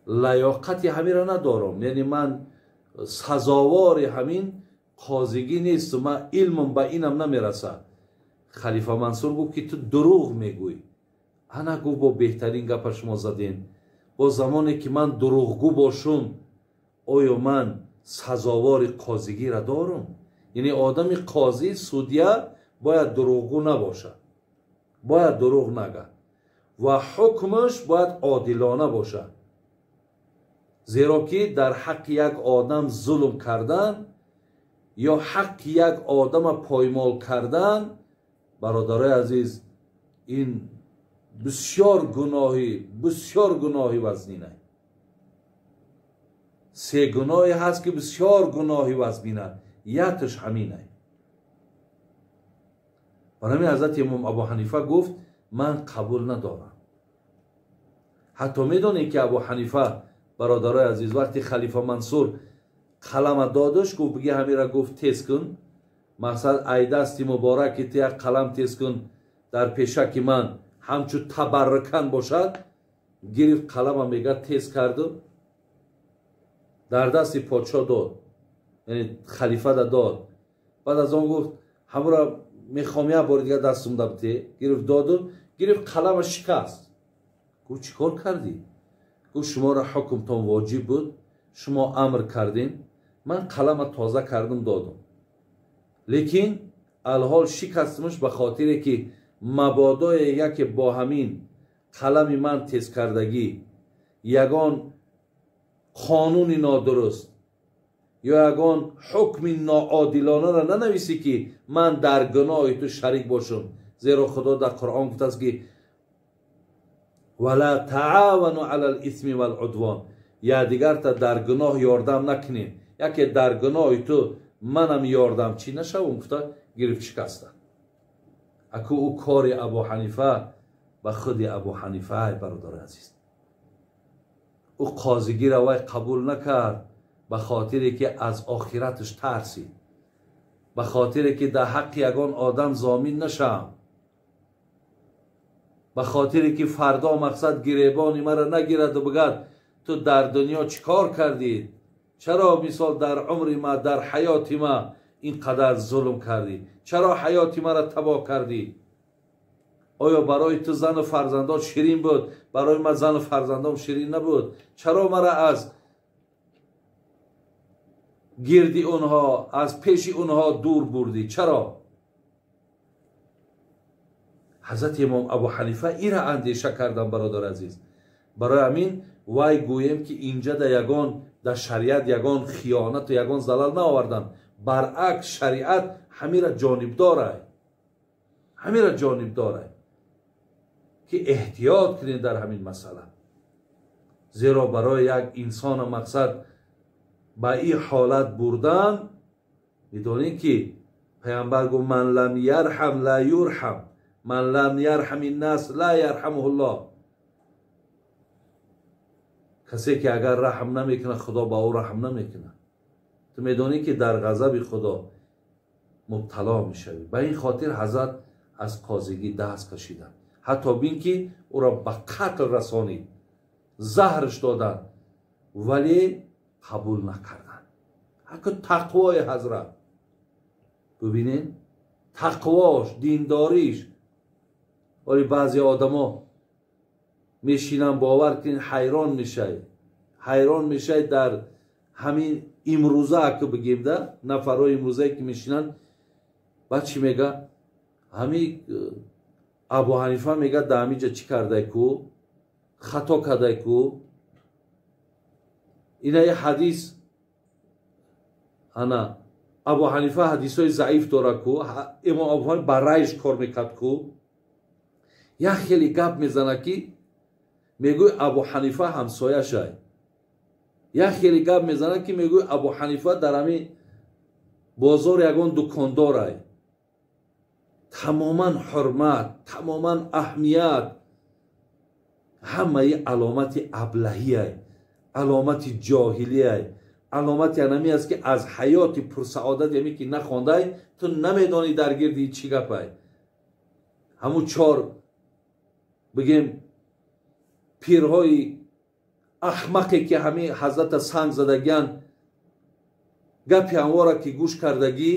лаёқати ҳаминро надорам, яъне ман сазовори ҳамин қозигӣ нестам, ман илмам ба инам намерасад. Халифа Мансур гуфт, ки ту дурӯғ мегӯй. Ана гуфт, бо беҳтарин гапа шумо задем. Бо замоне ки ман дурӯғгӯ бошум, оё ман сазовори қозигиро дорам? Яъне одами қозӣ, судия бояд дурӯғгӯ набошад, бояд дурӯғ нагӯяд ва ҳукмаш бояд одилона бошад. Зеро ки дар ҳаққи як одам зулм кардан ё ҳаққи як одама поймол кардан, бародарои азиз, ин бисёр гуноҳи, бисёр гуноҳи вазнина. Се гуноҳе ҳаст, ки бисёр гуноҳи вазнина, якташ ҳаминай. Барои ҳамин ҳазрати имом Абу Ҳанифа гуфт, ман қабул надорам. Ҳатто медонед, ки Абу Ҳанифа, бародарои азиз, вақти халифа Мансур қалама додаш, гуфт, биги ҳамира, гуфт, тез кун, мақсад ай дасти мубораки ту як қалам тез кун, дар пешаки ман ҳамчун табаррукан бошад. Гирифт қалама, мега, тез карду дар дасти подшо дод, яъне халифада дод. Баъд аз он гуфт, ҳамура мехоҳам як бори дигар дастум да бите. Гирифт доду, гирифт қалама шикаст. Гуфт, чӣ кор кардӣ? Гуфт, шуморо ҳукмтон воҷиб буд, шумо амр кардем, ман қалама тоза кардам, додум, лекин алҳол шикастмаш ба хотире ки мабодое яке бо ҳамин қалами ман тезкардагӣ ягон қонуни нодуруст ё ягон ҳукми ноодилонаро нанависӣ, ки ман дар гуноҳи ту шарик бошам. Зеро Худо дар Қуръон гуфтааст, ки вала таавану ала лисми валудвон, якдигарта дар гуноҳ ёрдам накунем, яке дар гуноҳи ту манам ёрдамчӣ нашавам. Гуфта гирифт шикаста. Аку ӯ кори Абу Ҳанифа ба худи Абу Ҳанифа, ай бародари азиз, ӯ қозигиро вай қабул накард ба хотире ки аз охираташ тарсид, ба хотире ки дар ҳаққи ягон одам зомин нашам, ба хотире ки фардо мақсад гиребони маро нагираду бигӯяд, ту дар дунё чӣ кор кардӣ, чаро мисол дар умри ма, дар ҳаёти ма ин қадар зулм кардӣ, чаро ҳаёти маро табоҳ кардӣ? Оё барои ту зану фарзандон ширин буд, барои ман зану фарзандом ширин набуд? Чаро мара аз гирди онҳо, аз пеши онҳо дур бурдӣ, чаро? Ҳазрати имом Абу Ҳанифа ира андеша кардан, бародар азиз. Барои ҳамин вай гӯем, ки инҷа да ягон дар шариат ягон хиёнату ягон залал наовардан, Баръакс, шариат ҳамира ҷонибдорай, ҳамира ҷонибдорай ки эҳтиёт кунед дар ҳамин масъала. Зеро барои як инсона мақсад ба ин ҳолат бурдан, медонед ки пайғамбар гуфт: ман лам ярҳам ла юрҳам, ман лам ярҳами ннас ла ярҳамуҳуллоҳ. Касе ки агар раҳм намекунад, Худо ба ӯ раҳм намекунад. Ту медонӣ ки дар ғазаби Худо мубтало мешавӣ. Ба ин хотир ҳазрат аз қозигӣ даст кашиданд, ҳатто бин ки ӯро ба қатл расонид, заҳрш доданд, вале қабул накарданд. Ҳаки тақвои ҳазрат бибинед, тақвош, диндориш. Вале баъзе одамо мешинанд, бовар кунед, ҳайрон мешавед, ҳайрон мешавед дар ҳамин имрӯза, ки бигем да, нафарҳои имрӯзае ки мешинанд, баъд чӣ мега? Ҳамин Абу Ҳанифа мега дар ҳамин ҷа чӣ кардай ку, хато кардай ку. Ина я ҳадис, ана Абу Ҳанифа ҳадисҳои заиф дора ку, имом Абу Ҳанифа ба райш кор мекард ку. Як хеле гап мезана ки мегӯй Абу Ҳанифа ҳамсояшай. Як хеле гап мезана ки мегӯй Абу Ҳанифа дар ҳамин бозор ягон дукондорай. Тамоман ҳурмат, тамоман аҳамият, ҳамаи аломати аблаҳиай, аломати ҷоҳилиай, аломати анами аст ки аз ҳаёти пурсаодат яме ки нахондай, ту намедонӣ дар гирди чӣ гапай. Ҳамун чор бигем пирҳои аҳмақе ки ҳамин ҳазрата санг задагиянд, гапи ҳамвора ки гӯш кардагӣ,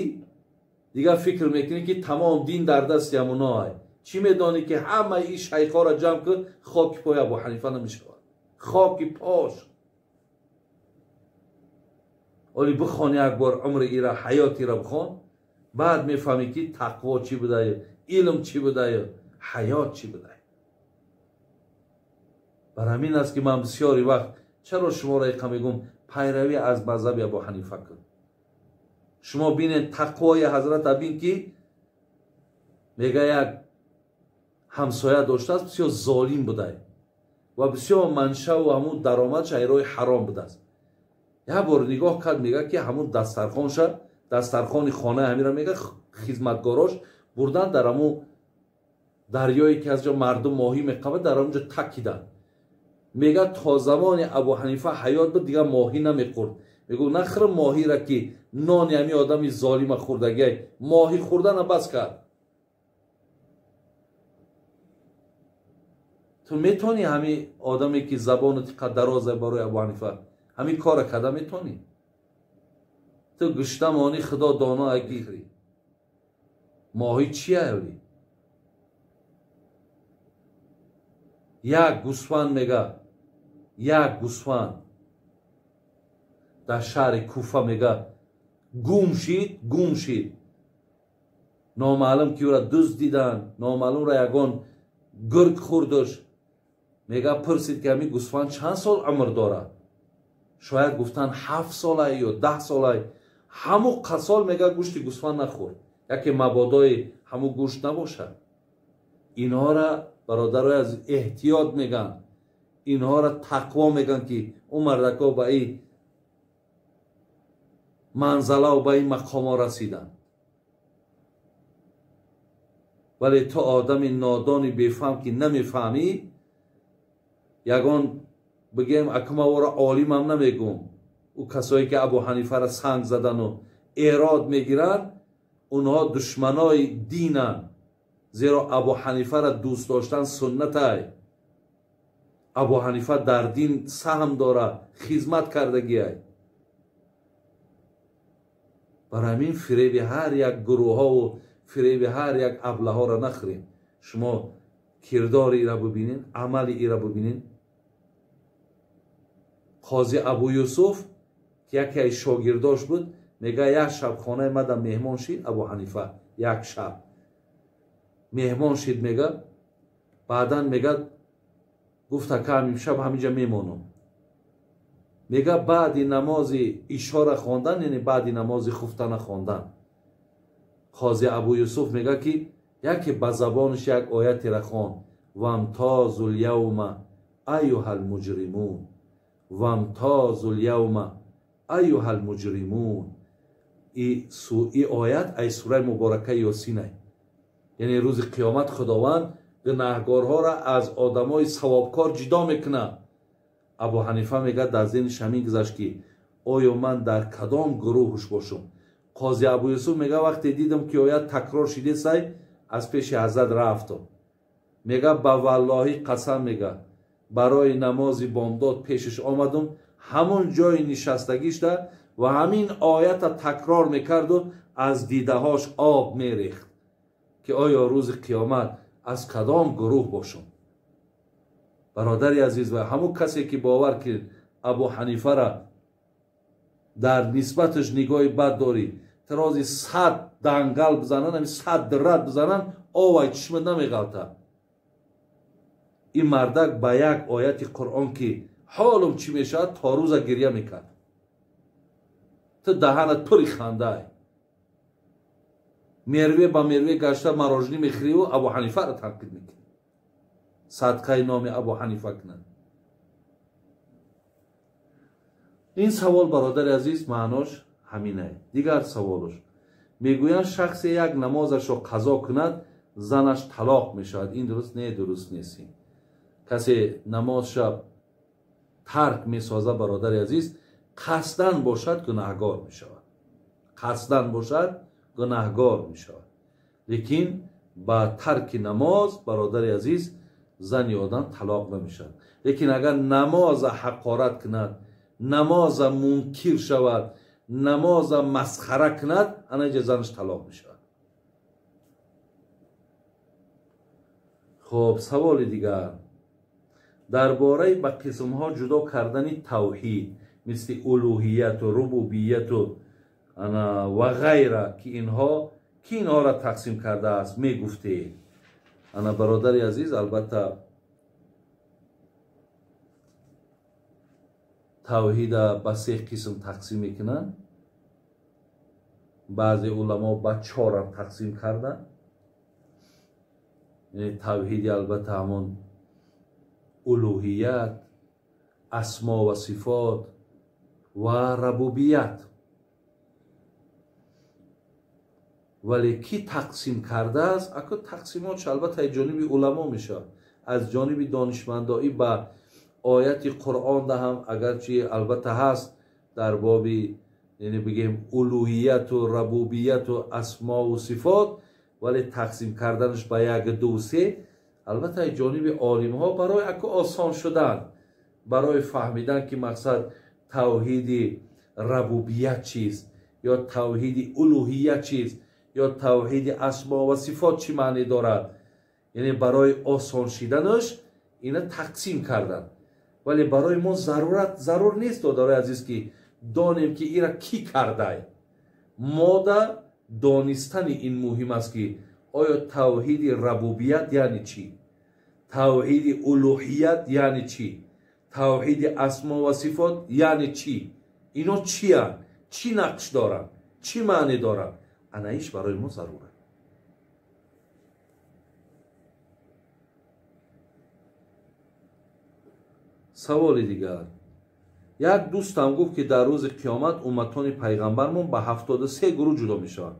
дигар фикр мекунӣ ки тамом дин дар дасти ҳамуноай. Чӣ медонӣ ки ҳамаи ин шайхҳоро ҷамъ кун, хоки пои Абу Ҳанифа намешавад, хоки пош. Оли бихон як бор умри ира, ҳаёти ира бихон, баъд мефаҳмӣ ки тақво чӣ будаю, илм чӣ будаю, ҳаёт чӣ будаю. Бар ҳамин аст ки ман бисёри вақт чаро шуморо иқа мегӯм, пайравӣ аз мазҳаби Абу Ҳанифа кун. Шумо бинед тақвои ҳазрата, бин ки мега як ҳамсоя доштааст, бисёр золим будай ва бисёр маншаву ҳамун даромадш айрои ҳаром будааст. Як бор нигоҳ кард, мега ки ҳамун дастархонша, дастархони хонаи ҳамира мега хизматгорош бурдан дар ҳамун дарёе ки аз ҷо мардум моҳӣ меқабад, дар ҳамун ҷо такиданд. Мега то замони Абу Ҳанифа ҳаёт буд, дигар моҳӣ намехӯрд. Мегӯ нахӯр моҳира ки нони ҳамин одами золима хӯрдагиай, моҳӣ хӯрдана бас кард. Ту метавонӣ ҳамин одаме ки забону тиқа дароза барои Абу Ҳанифа ҳамин кора карда метавонӣ? Ту гушта монӣ, Худо доно агихрӣ. Моҳӣ чия оли? Як гӯсфанд мега, як гӯсфанд дар шаҳри Куфа мега гум шид, гум шид. Номаълум ки ӯра дуздиданд, номаълумра ягон гург хӯрдаш. Мега пурсид ки ҳамин гӯсфанд чанд сол умр дорад? Шояд гуфтанд 7 солай ё 10 солай. Ҳамун қасол мега гӯшти гӯсфанд нахӯрд, яке мабодои ҳамун гӯшт набошад. Инҳоро бародарои аз эҳтиёт меган, инҳоро тақво меган ки ӯ мардако ба ин манзалаву ба ин мақомо расиданд. Вале ту одами нодони бефаҳм ки намефаҳмӣ, ягон бигем акма ӯро олимам намегӯм, ӯ касое ки Абу Ҳанифаро санг задану эрод мегиранд, онҳо душманои динанд. Зеро Абу Ҳанифаро дӯст доштан суннатай. Абу Ҳанифа дар дин саҳм дорад, хизмат кардагиай. Бар ҳамин фиреби ҳар як гурӯҳову фиреби ҳар як аблаҳоро нахӯрем. Шумо кирдори ира бибинед, амали ира бибинед. Қози Абу Юсуф ки яке аз шогирдош буд, мега як шаб хонаи мада меҳмон шид Абу Ҳанифа, як шаб меҳмон шид. Мега баъдан мега гуфт ака имшаб ҳаминҷа мемонам. Мега баъди намози ишора хондан, яъне баъди намози хуфтана хондан. Қози Абу Юсуф мега ки яке ба забонаш як оятеро хонд: вамтозул явма айюҳал муҷримун, вамтозул явма айюҳал муҷримун. И оят ай сураи муборакаи Ёсинай. Яъне рӯзи қиёмат Худованд гунаҳгорҳоро аз одамои савобкор ҷудо мекунад. Абу Ҳанифа мегӯяд дар зеҳниш ҳамин гузашт ки оё ман дар кадом гурӯҳш бошам. Қози Абу Юсуф мегӯяд вақте дидам ки оят такрор шидесай, аз пеши ҳазрат рафтам. Мегӯяд ба валлоҳӣ қасам, мегӯяд барои намози бомдод пешаш омадам, ҳамон ҷои нишастагишда ва ҳамин оята такрор мекарду аз дидаҳош об мерехт ки оё рӯзи қиёмат аз кадом гурӯҳ бошам. Бародари азиз, ва ҳамон касе ки бовар ки Абу Ҳанифара дар нисбаташ нигоҳи бад дорӣ, тарози 100 дангал бизананд, ҳамин 100 рад бизананд, овай чишмат намеғалта. Ин мардак ба як ояти Қуръон ки ҳолум чӣ мешавад, то рӯза гирья мекард. Ту даҳанат пури хандай. Мерве ба мерве гашта марожнӣ мехӯриву Абу Ҳанифаро танқид мекунӣ. Садқаи номи Абу Ҳанифа кунад. Ин савол, бародари азиз, маънош ҳаминае. Дигар саволш мегӯянд шахсе як намозашро қазо кунад, занаш талоқ мешавад. Ин дуруст не, дуруст нест. Касе намозша тарк месозад, бародари азиз, қасдан бошад гунаҳгор мешавад. Қасдан бошад гунаҳгор мешавад. Лекин ба тарки намоз, бародари азиз, зани одам талоқ намешавад. Лекин агар намоза ҳақорат кунад, намоза мункир шавад, намоза масхара кунад, ана инҷа занаш талоқ мешавад. Хоб, саволи дигар дар бораи ба қисмҳо ҷудо кардани тавҳид, мисли улуҳияту рубубияту ва ғайра, ки инҳоро тақсим кардааст, мегуфтед. Ана бародари азиз, албатта тавҳида ба се қисм тақсим мекунанд. Баъзе уламо ба чорам тақсим карданд. Яъне тавҳиди албатта ҳамон улуҳият, асмо ва сифот ва рабубият. Вале ки тақсим кардааст, ако тақсимот албатта аз ҷониби уламо мешавад, аз ҷониби донишмандоӣ ба ояти Қуръон да ҳам агарчи албатта ҳаст дар боби, яъне бигем, улуҳияту рабубияту асмову сифот, вале тақсим карданаш ба як, ду, се албатта аз ҷониби олимҳо барои ако осон шудан, барои фаҳмидан ки мақсад тавҳиди рабубият чист ё тавҳиди улуҳият чист ё тавҳиди асмо ва сифот чӣ маъне дорад, яъне барои осон шиданаш ина тақсим кардан. Вале барои мо зарур нест, додарои азиз, ки донем ки ира кӣ кардай. Мода донистани ин муҳим аст ки оё тавҳиди рабубият яъне чӣ, тавҳиди улуҳият яъне чӣ, тавҳиди асмо ва сифот яъне чӣ, ино чиянд, чӣ нақш доранд, чӣ маъне доранд. Ана иш барои мо зарур аст. Саволи дигар. Як дӯстам гуфт ки дар рӯзи қиёмат умматони пайғамбармон ба 73 гурӯҳ ҷудо мешаванд.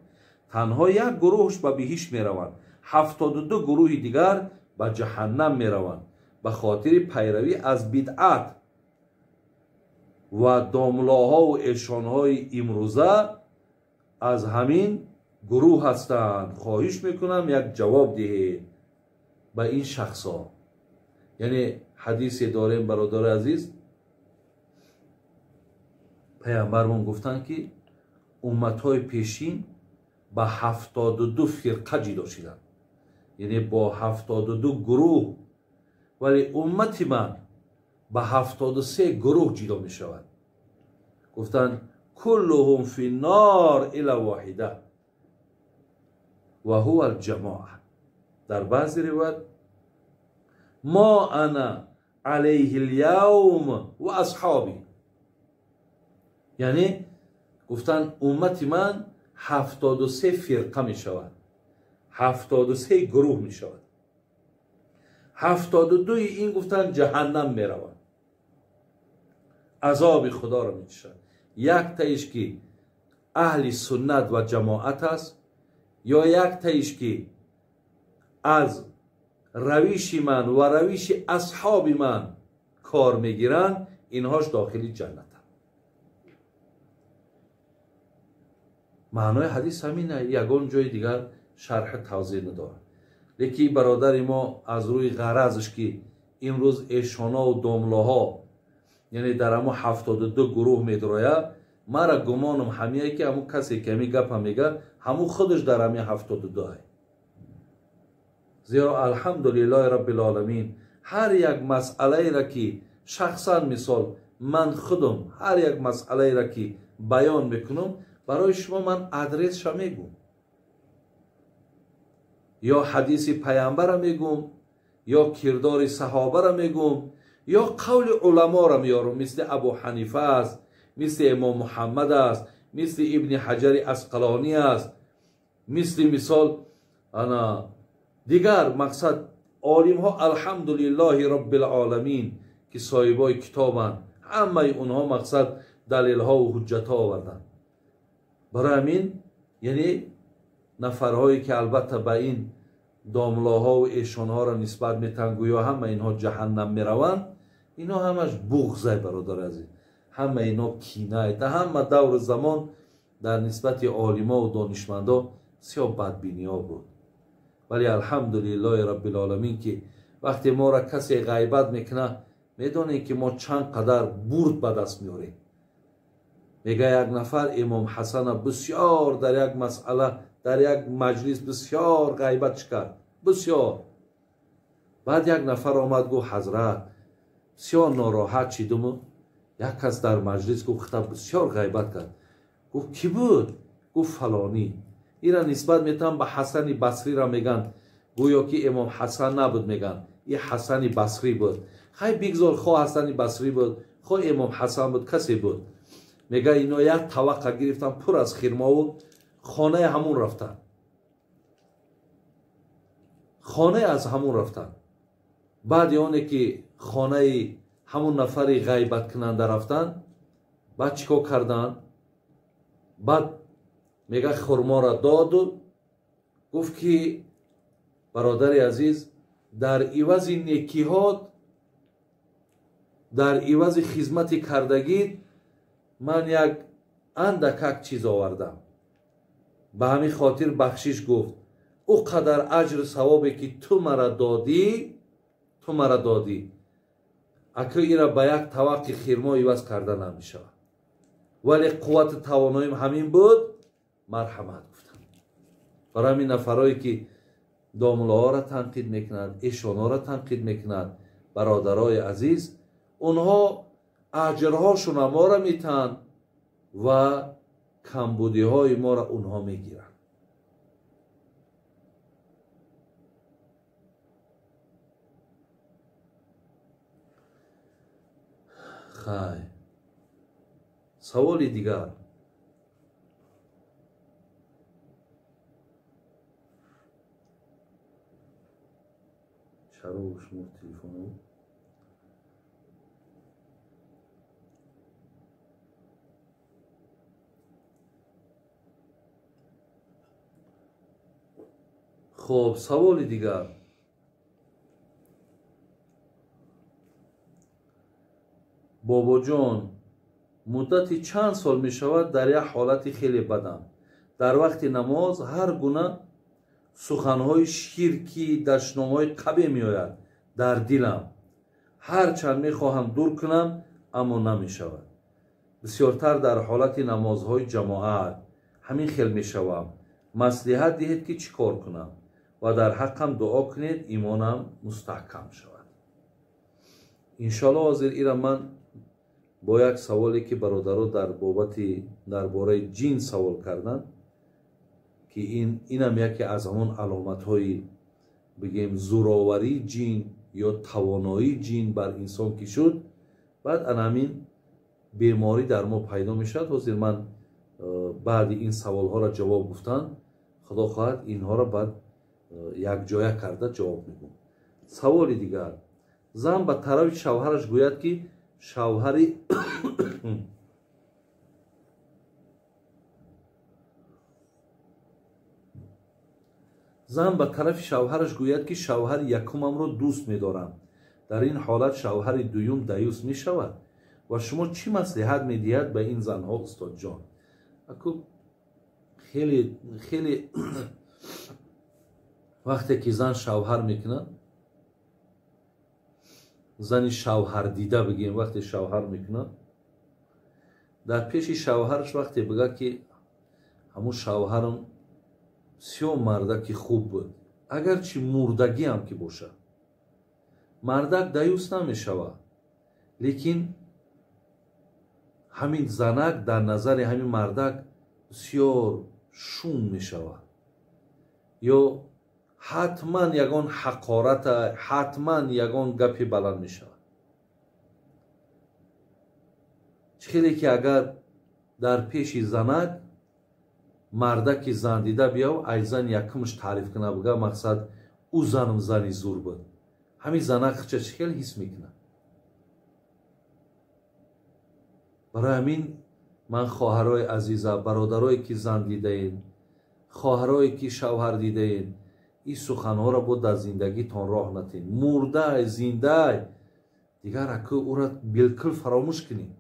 Танҳо як гурӯҳш ба биҳишт мераванд, 72 гурӯҳи дигар ба ҷаҳаннам мераванд ба хотири пайравӣ аз бидъат ва домлоҳову эшонҳои имрӯза аз ҳамин гурӯҳ ҳастанд. Хоҳиш мекунам як ҷавоб диҳед ба ин шахсҳо. Яъне ҳадисе дорем, бародари азиз, паямбармон гуфтанд ки умматҳои пешин ба 72 фирқа ҷудо шуданд, яъне бо 72 гурӯҳ, вале уммати ман ба 73 гурӯҳ ҷудо мешавад. Гуфтанд куллуҳум фи нор илла воҳида ва ҳува алҷамоа. Дар баъзе ривоят мо ана алайҳи лявм ва асҳоби. Яъне гуфтанд уммати ман 73 фирқа мешавад, 73 гурӯҳ мешавад. 72 ин гуфтанд ҷаҳаннам мераванд, азоби худоро мечашанд. Яктаиш ки аҳли суннат ва ҷамоат аст, ё яктаиш ки аз равиши ман ва равиши асҳоби ман кор мегиранд, инҳош дохили ҷаннатанд. Маънои ҳадис ҳамин, ягон ҷои дигар шарҳи тавзеҳ надорад. Лекин бародари мо аз рӯи ғаразш ки имрӯз эшонову домлаҳо, яъне дар ҳамон 72 гурӯҳ медрояд, мара гумонам ҳамие ки ҳамун касе ки ҳамин гапа мега, ҳамун худаш дар ҳамин 72. Зеро алҳамдулиллоҳи раббил оламин ҳар як масъалаеро ки шахсан мисол ман худам ҳар як масъалаеро ки баён мекунам, барои шумо ман адресша мегӯм, ё ҳадиси паямбара мегӯм, ё кирдори саҳобара мегӯм, ё қавли уламоро меёрам, мисли Абу Ҳанифа аст, мисли Имом Муҳаммад аст, мисли Ибни Ҳаҷари Асқалонӣ аст, мисли мисол ана дигар мақсад олимҳо алҳамдулиллоҳи роббил оламин ки соҳибои китобанд, ҳамаи онҳо мақсад далелҳову ҳуҷҷатҳо оварданд. Барои ҳамин яъне нафарҳое ки албатта ба ин домлаҳову эшонҳоро нисбат метаҳанд, гӯё ҳама инҳо ҷаҳаннам мераванд, инҳо ҳамаш буғзай, бародари азиз, ҳама инҳо кинай. Дар ҳама давру замон дар нисбати олимову донишмандо бисёр бадбиниҳо буд. Вале алҳамдулиллоҳи раббил оламин ки вақте моро касе ғайбат мекунад, медонем ки мо чанд қадар бурд ба даст меорем. Мега як нафар Имом Ҳасана бисёр дар як масъала, дар як маҷлис бисёр ғайбатш кард, бисёр. Баъд як нафар омад, гуфт ҳазрат, бисёр нороҳат шидуму. Як кас дар маҷлис гуфт хита бисёр ғайбат кард. Гуфт кӣ буд? Гуфт фалонӣ. Ира нисбат метавон ба Ҳасани Басриро меган, гӯё ки Имом Ҳасан набуд, меган и Ҳасани Басрӣ буд. Хай бигзор, хо Ҳасани Басрӣ буд, хо Имом Ҳасан буд, касе буд. Мега ино як таваққа гирифтан пур аз хирмову хонаи ҳамун рафтан, хонаи аз ҳамун рафтан. Баъди оне ки хонаи ҳамун нафари ғайбаткунанда рафтан, баъд чӣ кор карданд? Баъд мега хурморо доду гуфт ки бародари азиз, дар ивази некиҳот, дар ивази хизмати кардагит ман як андакак чиз овардам. Ба ҳамин хотир бахшиш гуфт, ӯ қадар аҷру савобе ки ту мара додӣ, ту мара додӣ, аку ира ба як таваққи хирмо иваз карда намешавад. Вале қуввати тавоноим ҳамин буд, марҳамат гуфтам. Барои ҳамин нафарое ки домлаҳоро танқид мекунанд, эшонҳоро танқид мекунанд, бародарои азиз, онҳо аҷрҳошона моро метаҳанд ва камбудиҳои моро онҳо мегиранд. Хай, саволи дигар. Чаро шумо телефоно? Хоб, саволи дигар. Бобоҷон, муддати чанд сол мешавад дар як ҳолати хеле бадам. Дар вақти намоз ҳар гуна суханҳои ширкӣ, дашномҳои қабе меояд дар дилам. Ҳарчанд мехоҳам дур кунам, аммо намешавад. Бисёртар дар ҳолати намозҳои ҷамоат ҳамин хел мешавам. Маслиҳат диҳед ки чӣ кор кунам ва дар ҳаққам дуо кунед, имонам мустаҳкам шавад. Иншоаллоҳ ҳозир ира ман бо як саволе ки бародаро дар бобати дар бораи ҷин савол карданд, ки инам яке аз ҳамон аломатҳои бигем зӯроварии ҷин ё тавоноии ҷин бар инсон ки шуд, баъд ана ҳамин беморӣ дар мо пайдо мешавад. Ҳозир ман баъди ин саволҳоро ҷавоб гуфтан, худо хоҳад инҳоро баъд якҷоя карда ҷавоб мегӯм. Саволи дигар: зан ба тарафи шавҳараш гӯяд, ки шавҳари зан ба тарафи шавҳараш гӯяд, ки шавҳари якумамро дӯст медорам. Дар ин ҳолат шавҳари дуюм даюс мешавад? Ва шумо чӣ маслиҳат медиҳад ба ин занҳо, устодҷон? Аку хеле хеле вақте ки зан шавҳар мекунад, зани шавҳардида бигем, вақте шавҳар мекунад, дар пеши шавҳараш вақте бигӯяд, ки ҳамун шавҳарам бисёр мардаки хуб буд, агарчи мурдагиам ки бошад, мардак даюс намешавад, лекин ҳамин занак дар назари ҳамин мардак бисёр шум мешавад, ё ҳатман ягон ҳақората, ҳатман ягон гапи баланд мешавад. Чӣ хеле ки агар дар пеши занак мардаки зандида биёв, ай зан якумш таъриф кунад, бигӯяд мақсад ӯ занам зани зур буд, ҳамин занак хича чӣ хел ҳис мекунад? Барои ҳамин ман хоҳарои азиза, бародарое ки зан дидаед, хоҳарое ки шавҳар дидаед, ин суханҳоро бо дар зиндагитон роҳ натед. Мурдай, зиндай, дигар аку ӯро билкул фаромӯш кунед.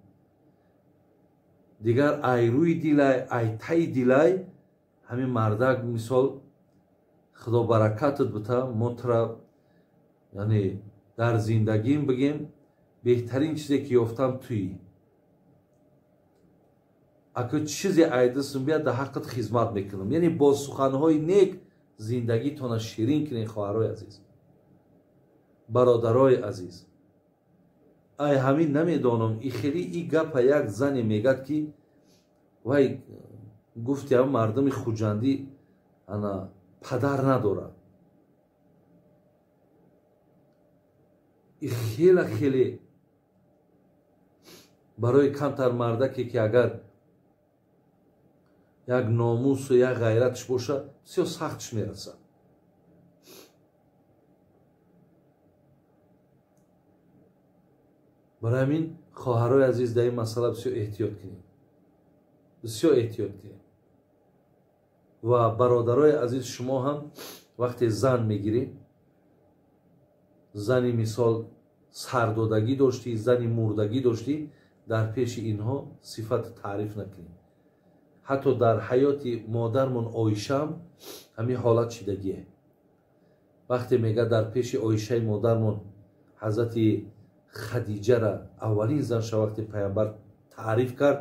Дигар ай рӯи дилай, ай таи дилай ҳамин мардак мисол худо баракатат бита, мо тура яъне дар зиндагим бигем беҳтарин чизе ки ёфтам туӣ. Аку чизе айдисм бият, дар ҳаққат хизмат мекунам. Яъне бо суханҳои нек зиндагитона ширин кунед, хоҳарои азиз, бародарои азиз. Ай ҳамин намедонам, и хели и гапа як зане мегӯяд, ки вай гуфти ҳам мардуми хуҷандӣ ана падар надорад. И хела хеле барои камтар мардаке ки агар як номусу як ғайратш бошад, бисёр сахтш мерасад. Барои ҳамин хоҳарои азиз, дар ин масъала бисёр эҳтиёт кунед, бисёр эҳтиёт кунед. Ва бародарои азиз, шумо ҳам вақте зан мегиред, зани мисол сардодагӣ доштӣ, зани мурдагӣ доштӣ, дар пеши инҳо сифат таъриф накунед. Ҳатто дар ҳаёти модармон Оишаам ҳамин ҳолат шидагие. Вақте мегӯяд дар пеши Оишаи модармон ҳазрати Хадиҷара, аввалин занша вақте пайғамбар таъриф кард,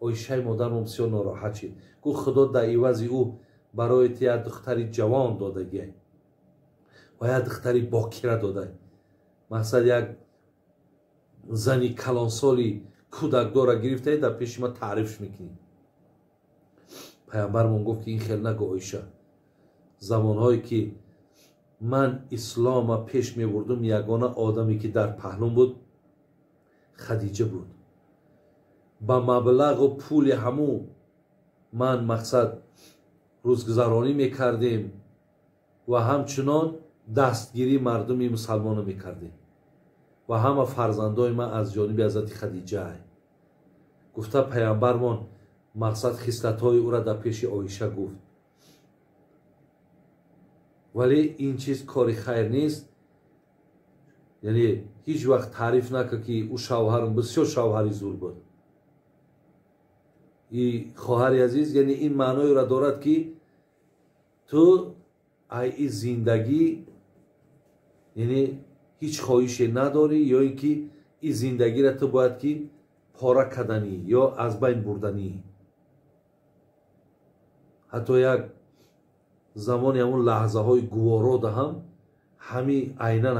Оишаи модармон бисёр нороҳат шид. Гуфт худо дар ивази ӯ барои ту як духтари ҷавон додагие ва як духтари бокира дода. Мақсад як зани калонсоли кӯдакдора гирифтаи дар пеши ма таърифш мекунӣ. Пайғамбармон гуфт ки ин хел нагӯ Оиша. Замонҳое ки ман ислома пеш мебурдум, ягона одаме ки дар паҳлум буд Хадиҷа буд. Ба маблағу пули ҳаму ман мақсад рӯзгузаронӣ мекардем ва ҳамчунон дастгирии мардуми мусалмонро мекардем ва ҳама фарзандои ман аз ҷониби ҳазрати Хадиҷа. Гуфта пайғамбармон мақсад хислатҳои ӯра дар пеши Оиша гуфт. Вале ин чиз кори хайр нест. Яъне ҳеҷ вақт таъриф накард ки ӯ шавҳарам бисёр шавҳари зур буд. И хоҳари азиз, яъне ин маъноеро дорад ки ту ай и зиндагӣ яъне ҳеҷ хоҳише надорӣ, ё ин ки ин зиндагиро ту бояд ки пора карданӣ ё аз байн бурданӣ. Ҳатто як замони ҳамун лаҳзаҳои гуворода ҳам ҳами айнан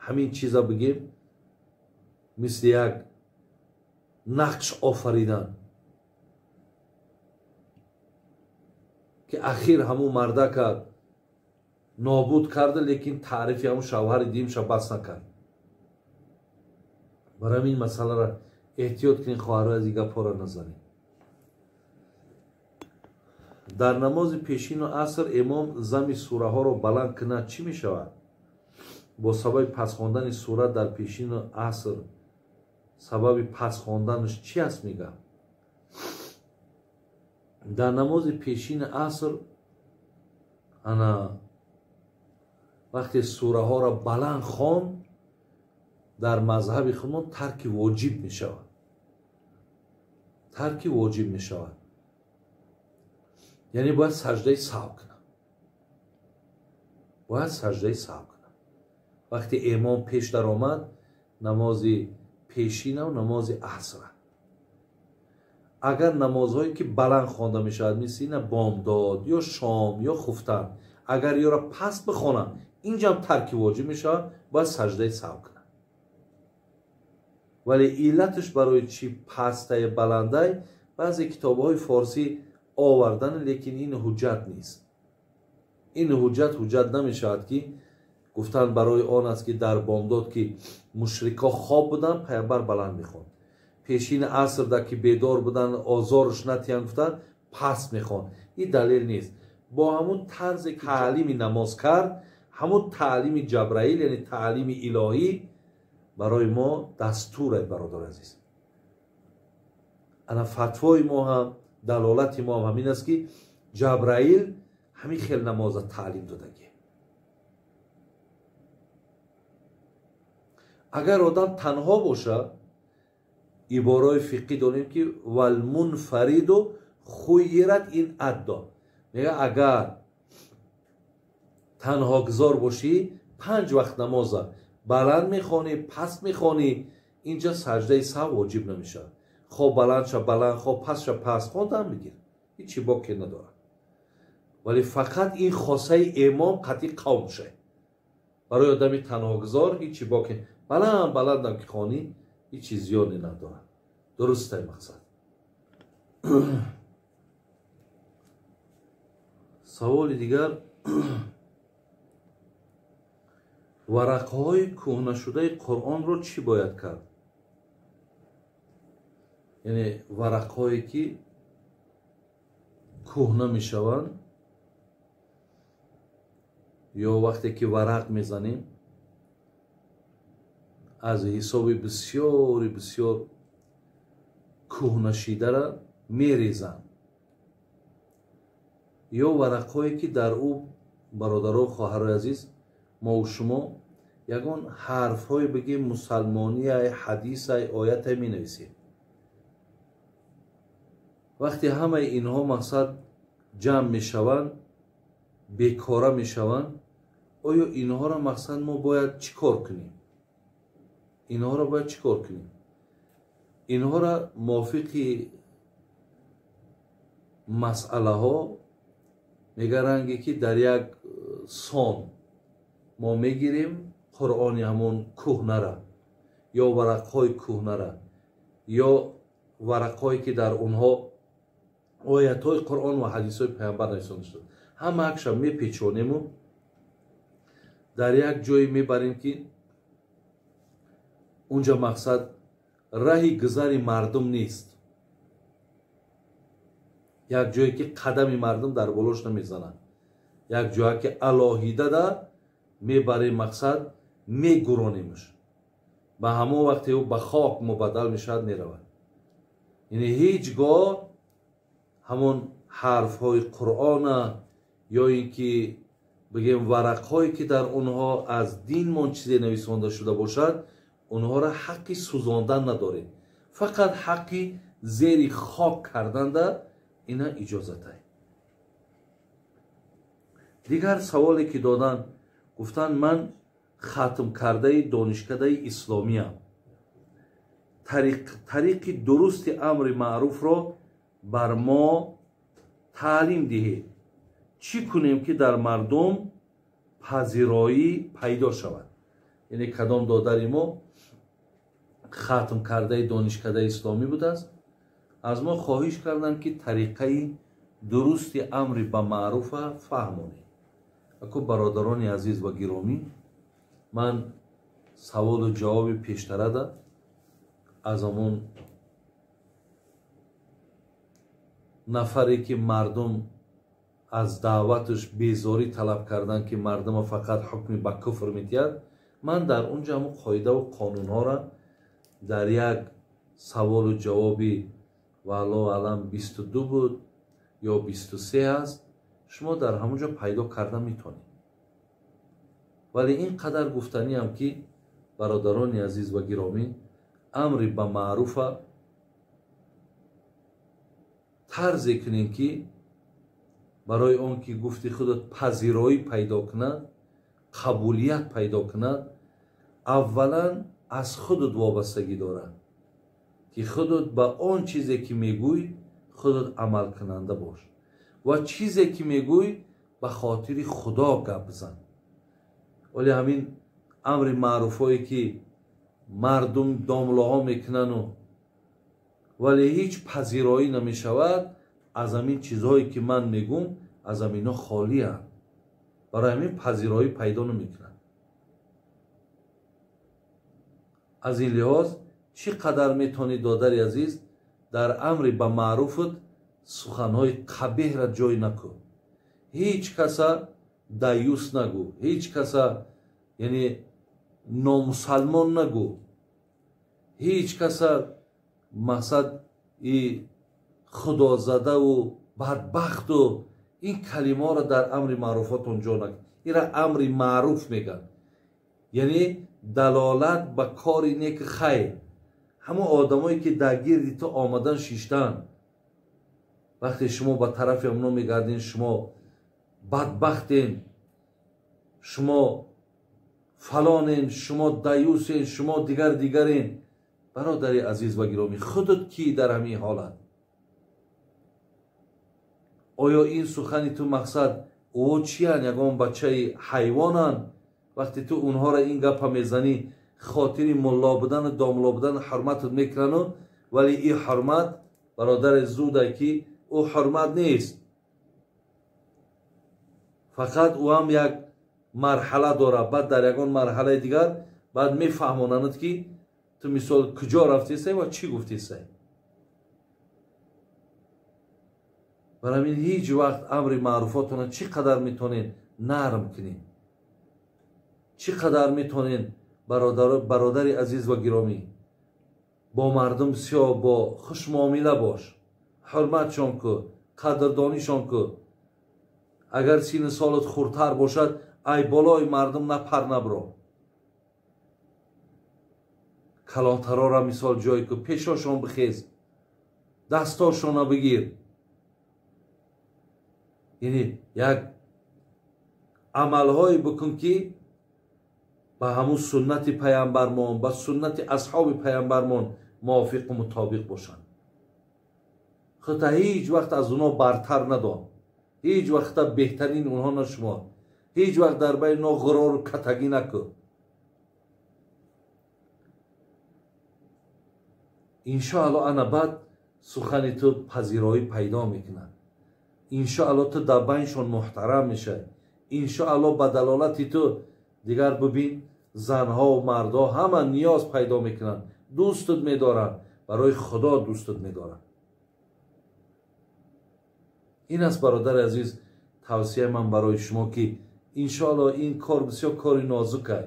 ҳамин чиза бигем, мисли як нақш офаридан ки ахир ҳамун мардака нобуд карда, лекин таърифи ҳамун шавҳари димша бас накард. Барои ҳамин масъаларо Эҳтиёт кунед, хоҳарҳо, аз ин гапҳоро назанед. Дар намози пешину аср имом зами сураҳоро баланд кунад, чӣ мешавад? Бо сабаби пас хондани сура дар пешину аср сабаби пас хонданаш чӣ аст, мегӯям? Дар намози пешини аср ана вақте сураҳоро баланд хон, дар мазҳаби худмон тарки воҷиб мешавад, тарки воҷиб мешавад, яъне бояд саждаи саҳв кунад, бояд саждаи саҳв кунад. Вақте имом пеш даромад, намози пешинав намози асра, агар намозҳое ки баланд хонда мешавад, мисли ина бомдод ё шом ё хуфтан, агар ёро пас бихонанд, инҷам тарки воҷиб мешавад, бояд саждаи саҳв кунад. Вале иллаташ барои чӣ пастае баландай, баъзе китобҳои форсӣ овардан, лекин ин ҳуҷҷат нест. Ин ҳуҷҷат ҳуҷҷат намешавад, ки гуфтан барои он аст, ки дар бомдод ки мушрикҳо хоб буданд, паямбар баланд мехонд, пешини асрда ки бедор буданд, озорш натиҳанд, гуфтан пас мехонд. Ин далел нест. Бо ҳамун тарзе ки таълими намоз кард, ҳамун таълими Ҷабраил, яъне таълими илоҳӣ барои мо дастур, бародар азиз. Ана фатвои мо ҳам, далолати мо ҳам ҳамин аст, ки Ҷабраил ҳамин хел намоза таълим додагӣ. Агар одам танҳо боша, ибораи фиқҳӣ дорем, ки валмунфариду хуйират ин аддо, мега агар танҳогузор бошӣ, 5 вақт намоза баланд мехонӣ, паст мехонӣ, инҷа саждаи саҳв воҷиб намешавад. Хоб баланд ша баланд, хоб паст ша паст, хондан бигир, ҳичи боке надорад. Вале фақат ин хосаи имом қатъи қавм шай. Барои одами танҳогузор ҳичи боке, баланд баландам ки хонӣ, ҳичи зиёне надорад. Дурустай мақсад. Саволи дигар: варақҳои кӯҳнашудаи Қуръонро чӣ бояд кард? Яъне варақҳое ки кӯҳна мешаванд, ё вақте ки варақ мезанем, аз ҳисоби бисёри бисёр кӯҳнашидара мерезанд, ё варақҳое ки дар ӯ, бародаро, хоҳарои азиз, мову шумо ягон ҳарфҳое бигем, мусалмонияй, ҳадисай, оятай менависем. Вақте ҳамаи инҳо мақсад ҷамъ мешаванд, бекора мешаванд, оё инҳоро мақсад мо бояд чӣ кор кунем? Инҳоро бояд чӣ кор кунем? Инҳоро мувофиқи масъалаҳо мега, ранге ки дар як сон мо мегирем Қуръони ҳамон кӯҳнара ё варақҳои кӯҳнара ё варақҳое ки дар онҳо оятҳои Қуръон ва ҳадисҳои паямбар нависонда шуда, ҳама акша мепечонему дар як ҷое мебарем, ки унҷа мақсад раҳи гузари мардум нест, як ҷое ки қадами мардум дар болош намезанад, як ҷое ки алоҳидада мебарем, мақсад мегуронемш, ба ҳамон вақте ӯ ба хок мубаддал мешавад, меравад. Яъне ҳеҷ гоҳ ҳамон ҳарфҳои Қуръона ё ин ки бигем варақҳое ки дар онҳо аз динмон чизе нависонда шуда бошад, онҳоро ҳаққи сӯзондан надорем, фақат ҳаққи зери хок карданда ина иҷозатай. Дигар саволе ки доданд, гуфтанд ман хатм кардаи донишкадаи исломиям, тариқи дурусти амри маъруфро бар мо таълим диҳед, чӣ кунем ки дар мардум пазироӣ пайдо шавад? Яъне кадом додари мо хатм кардаи донишкадаи исломӣ будааст, аз мо хоҳиш карданд, ки тариқаи дурусти амри ба маъруфа фаҳмонем. Ако бародарони азиз ва гиромӣ, ман саволу ҷавоби пештарада аз ҳамон нафаре ки мардум аз даъваташ безорӣ талаб кардан, ки мардума фақат ҳукми ба куфр метиҳад, ман дар унҷа ҳамун қоидаву қонунҳоро дар як саволу ҷавоби валлоҳу аълам 22 буд ё 23 аст, шумо дар ҳамун ҷо пайдо карда метавонед. Вале ин қадар гуфтаниам, ки бародарони азиз ва гиромӣ, амри ба маъруфа тарзе кунем, ки барои он ки гуфти худат пазироӣ пайдо кунад, қабулият пайдо кунад, аввалан аз худат вобастагӣ дорад, ки худат ба он чизе ки мегӯй худат амалкунанда бош ва чизе ки мегӯй ба хотири Худо гап бизан. Вале ҳамин амри маъруфҳое ки мардум домлаҳо мекунану вале ҳеҷ пазироӣ намешавад, аз ҳамин чизҳое ки ман мегӯм аз ҳаминҳо холианд, барои ҳамин пазироӣ пайдо намекунанд. Аз ин лиҳоз чӣ қадар метавонӣ, додари азиз, дар амри ба маъруфат суханҳои қабеҳра ҷой накун, ҳеҷ каса даюс нагӯ, ҳеҷ каса яъне номусалмон нагӯ, ҳеҷ каса мақсад и худозадаву бадбахту ин калимаҳоро дар амри маъруфотон ҷо накун. Инра амри маъруф мегӯянд, яъне далолат ба кори неки хайр. Ҳамон одамое ки дар гирди ту омадан шиштан, вақте шумо ба тарафи онҳо мегардин, шумо бадбахтен, шумо фалонен, шумо даюсен, шумо дигар дигарен. Бародари азиз ва гиромӣ, худат кӣ дар ҳамин ҳолат? Оё ин сухани ту мақсад ӯ чиян? Ягон бачаи ҳайвонанд? Вақте ту онҳоро ин гапа мезанӣ, хотири мулло будану домло будану ҳурматат мекунану, вале ин ҳурмат, бародари зудай, ки ӯ ҳурмат нест, фақат ӯ ҳам як марҳала дорад. Баъд дар ягон марҳалаи дигар баъд мефаҳмонанд, ки ту мисол куҷо рафтесай ва чӣ гуфтесай. Барои ҳамин ҳеҷ вақт амри маъруфотона чӣ қадар метавонед нарм кунед, чӣ қадар метавонед, бародари азиз ва гиромӣ, бо мардум сиёҳ бо хушмуомила бош, ҳурматшон кӯ, қадрдонишон кӯ. Агар сину солат хурдтар бошад, ай болои мардум напар набро, калонтарора мисол ҷой кӯ, пешошон бихез, дастошона бигир. Яъне як амалҳое бикун, ки ба ҳамун суннати паямбармон, ба суннати асҳоби паямбармон мувофиқу мутобиқ бошанд. Худта ҳеҷ вақт аз онҳо бартар надон, ҳеҷ вақта беҳтарин онҳо нашумор, ҳеҷ вақт дар байни онҳо ғурору катагӣ накун. Иншоалло ана баъд сухани ту пазироӣ пайдо мекунад, иншоалло ту дар байншон муҳтарам мешавӣ, иншоалло ба далолати ту дигар бибин занҳову мардҳо ҳама ниёз пайдо мекунанд, дӯстат медоранд, барои Худо дӯстат медоранд. Ин аст, бародари азиз, тавсияи ман барои шумо, ки иншоалло ин кор бисёр кори нозукай,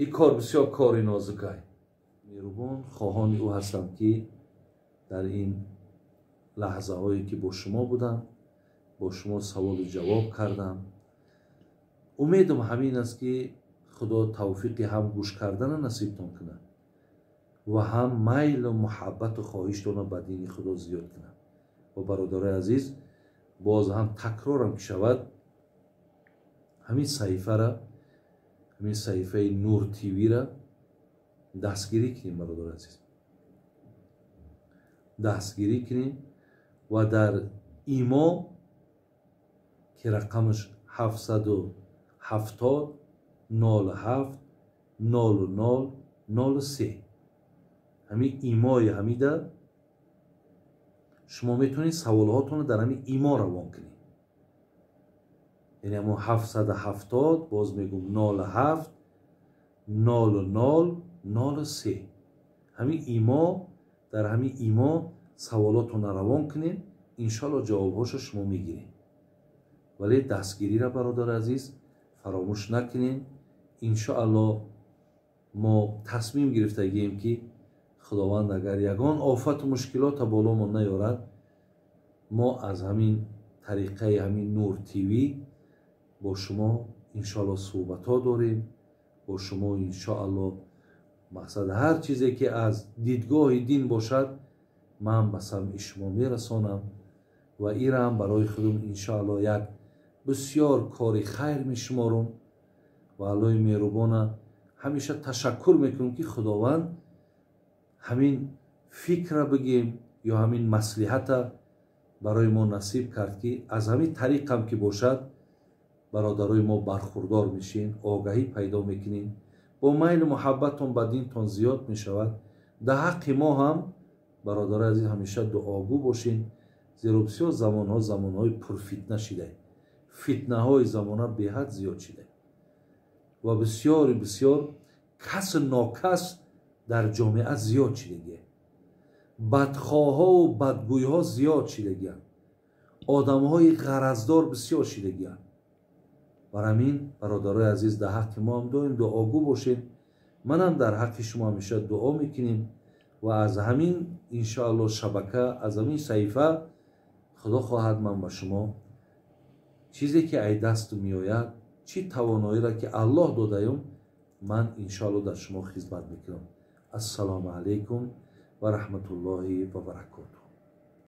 ин кор бисёр кори нозукай. Меҳрубон, хоҳони ӯ ҳастам, ки дар ин лаҳзаҳое ки бо шумо будам, бо шумо саволу ҷавоб кардам, умедам ҳамин аст, ки Худо тавфиқи ҳам гӯш кардана насибтон кунад ва ҳам майлу муҳаббату хоҳиштона ба дини Худо зиёд кунад. Ва бародарои азиз, боз ҳам такрорам ки шавад, ҳамин саҳифара, ҳамин саҳифаи Нур ТВ-ра дастгирӣ кунем, бародарои азиз, дастгирӣ кунем ва дар имо ки рақамаш 770 07 00 03, ҳамин имои ҳамида шумо метавонед саволҳотонро дар ҳамин имо равон кунед. Яъне ҳамон 770, боз мегӯм, 07 00 03, ҳамин имо, дар ҳамин имо Саволотонро равон кунед, иншоалло ҷавобҳошо шумо мегиред. Вале дастгириро, бародари азиз, фаромӯш накунед. Иншоалло мо тасмим гирифтагием, ки Худованд агар ягон офату мушкилота боломон наёрад, мо аз ҳамин тариқаи ҳамин Нур ТВ бо шумо иншоалло суҳбатҳо дорем, бо шумо иншоалло. Мақсад, ҳар чизе ки аз дидгоҳи дин бошад, ман ба самъи шумо мерасонам ва ираам барои худум иншоалло як бисёр кори хайр мешуморум ва Аллоҳи меҳрубона ҳамеша ташаккур мекунем, ки Худованд ҳамин фикра бигем ё ҳамин маслиҳата барои мо насиб кард, ки аз ҳамин тариқам ки бошад, бародарои мо бархурдор мешин, огаҳӣ пайдо мекунем, бо майлу муҳаббатон ба динтон зиёд мешавад. Дар ҳаққи мо ҳам, бародарои азиз, ҳамеша дуогӯ бошин, зеро бисёр замонҳо замонҳои пурфитна шида, фитнаҳои замона беҳад зиёд шида ва бисёри бисёр касу нокас дар ҷомеа зиёд шидагия, бадхоҳову бадгӯйҳо зиёд шидагиянд, одамҳои ғараздор бисёр шидагиянд. Бар ҳамин, бародарои азиз, дар ҳаққи мо ҳам доим дуогӯ бошед, манам дар ҳаққи шумо ҳамеша дуо мекунем ва аз ҳамин иншоалло шабака, аз ҳамин саҳифа, Худо хоҳад, ман ба шумо чизе ки ай дасту меояд, чӣ тавоноиро ки Аллоҳ додаюм, ман иншоалло дар шумо хизмат мекунам. Ассалому алайкум ва раҳматуллоҳи ва баракотуҳ.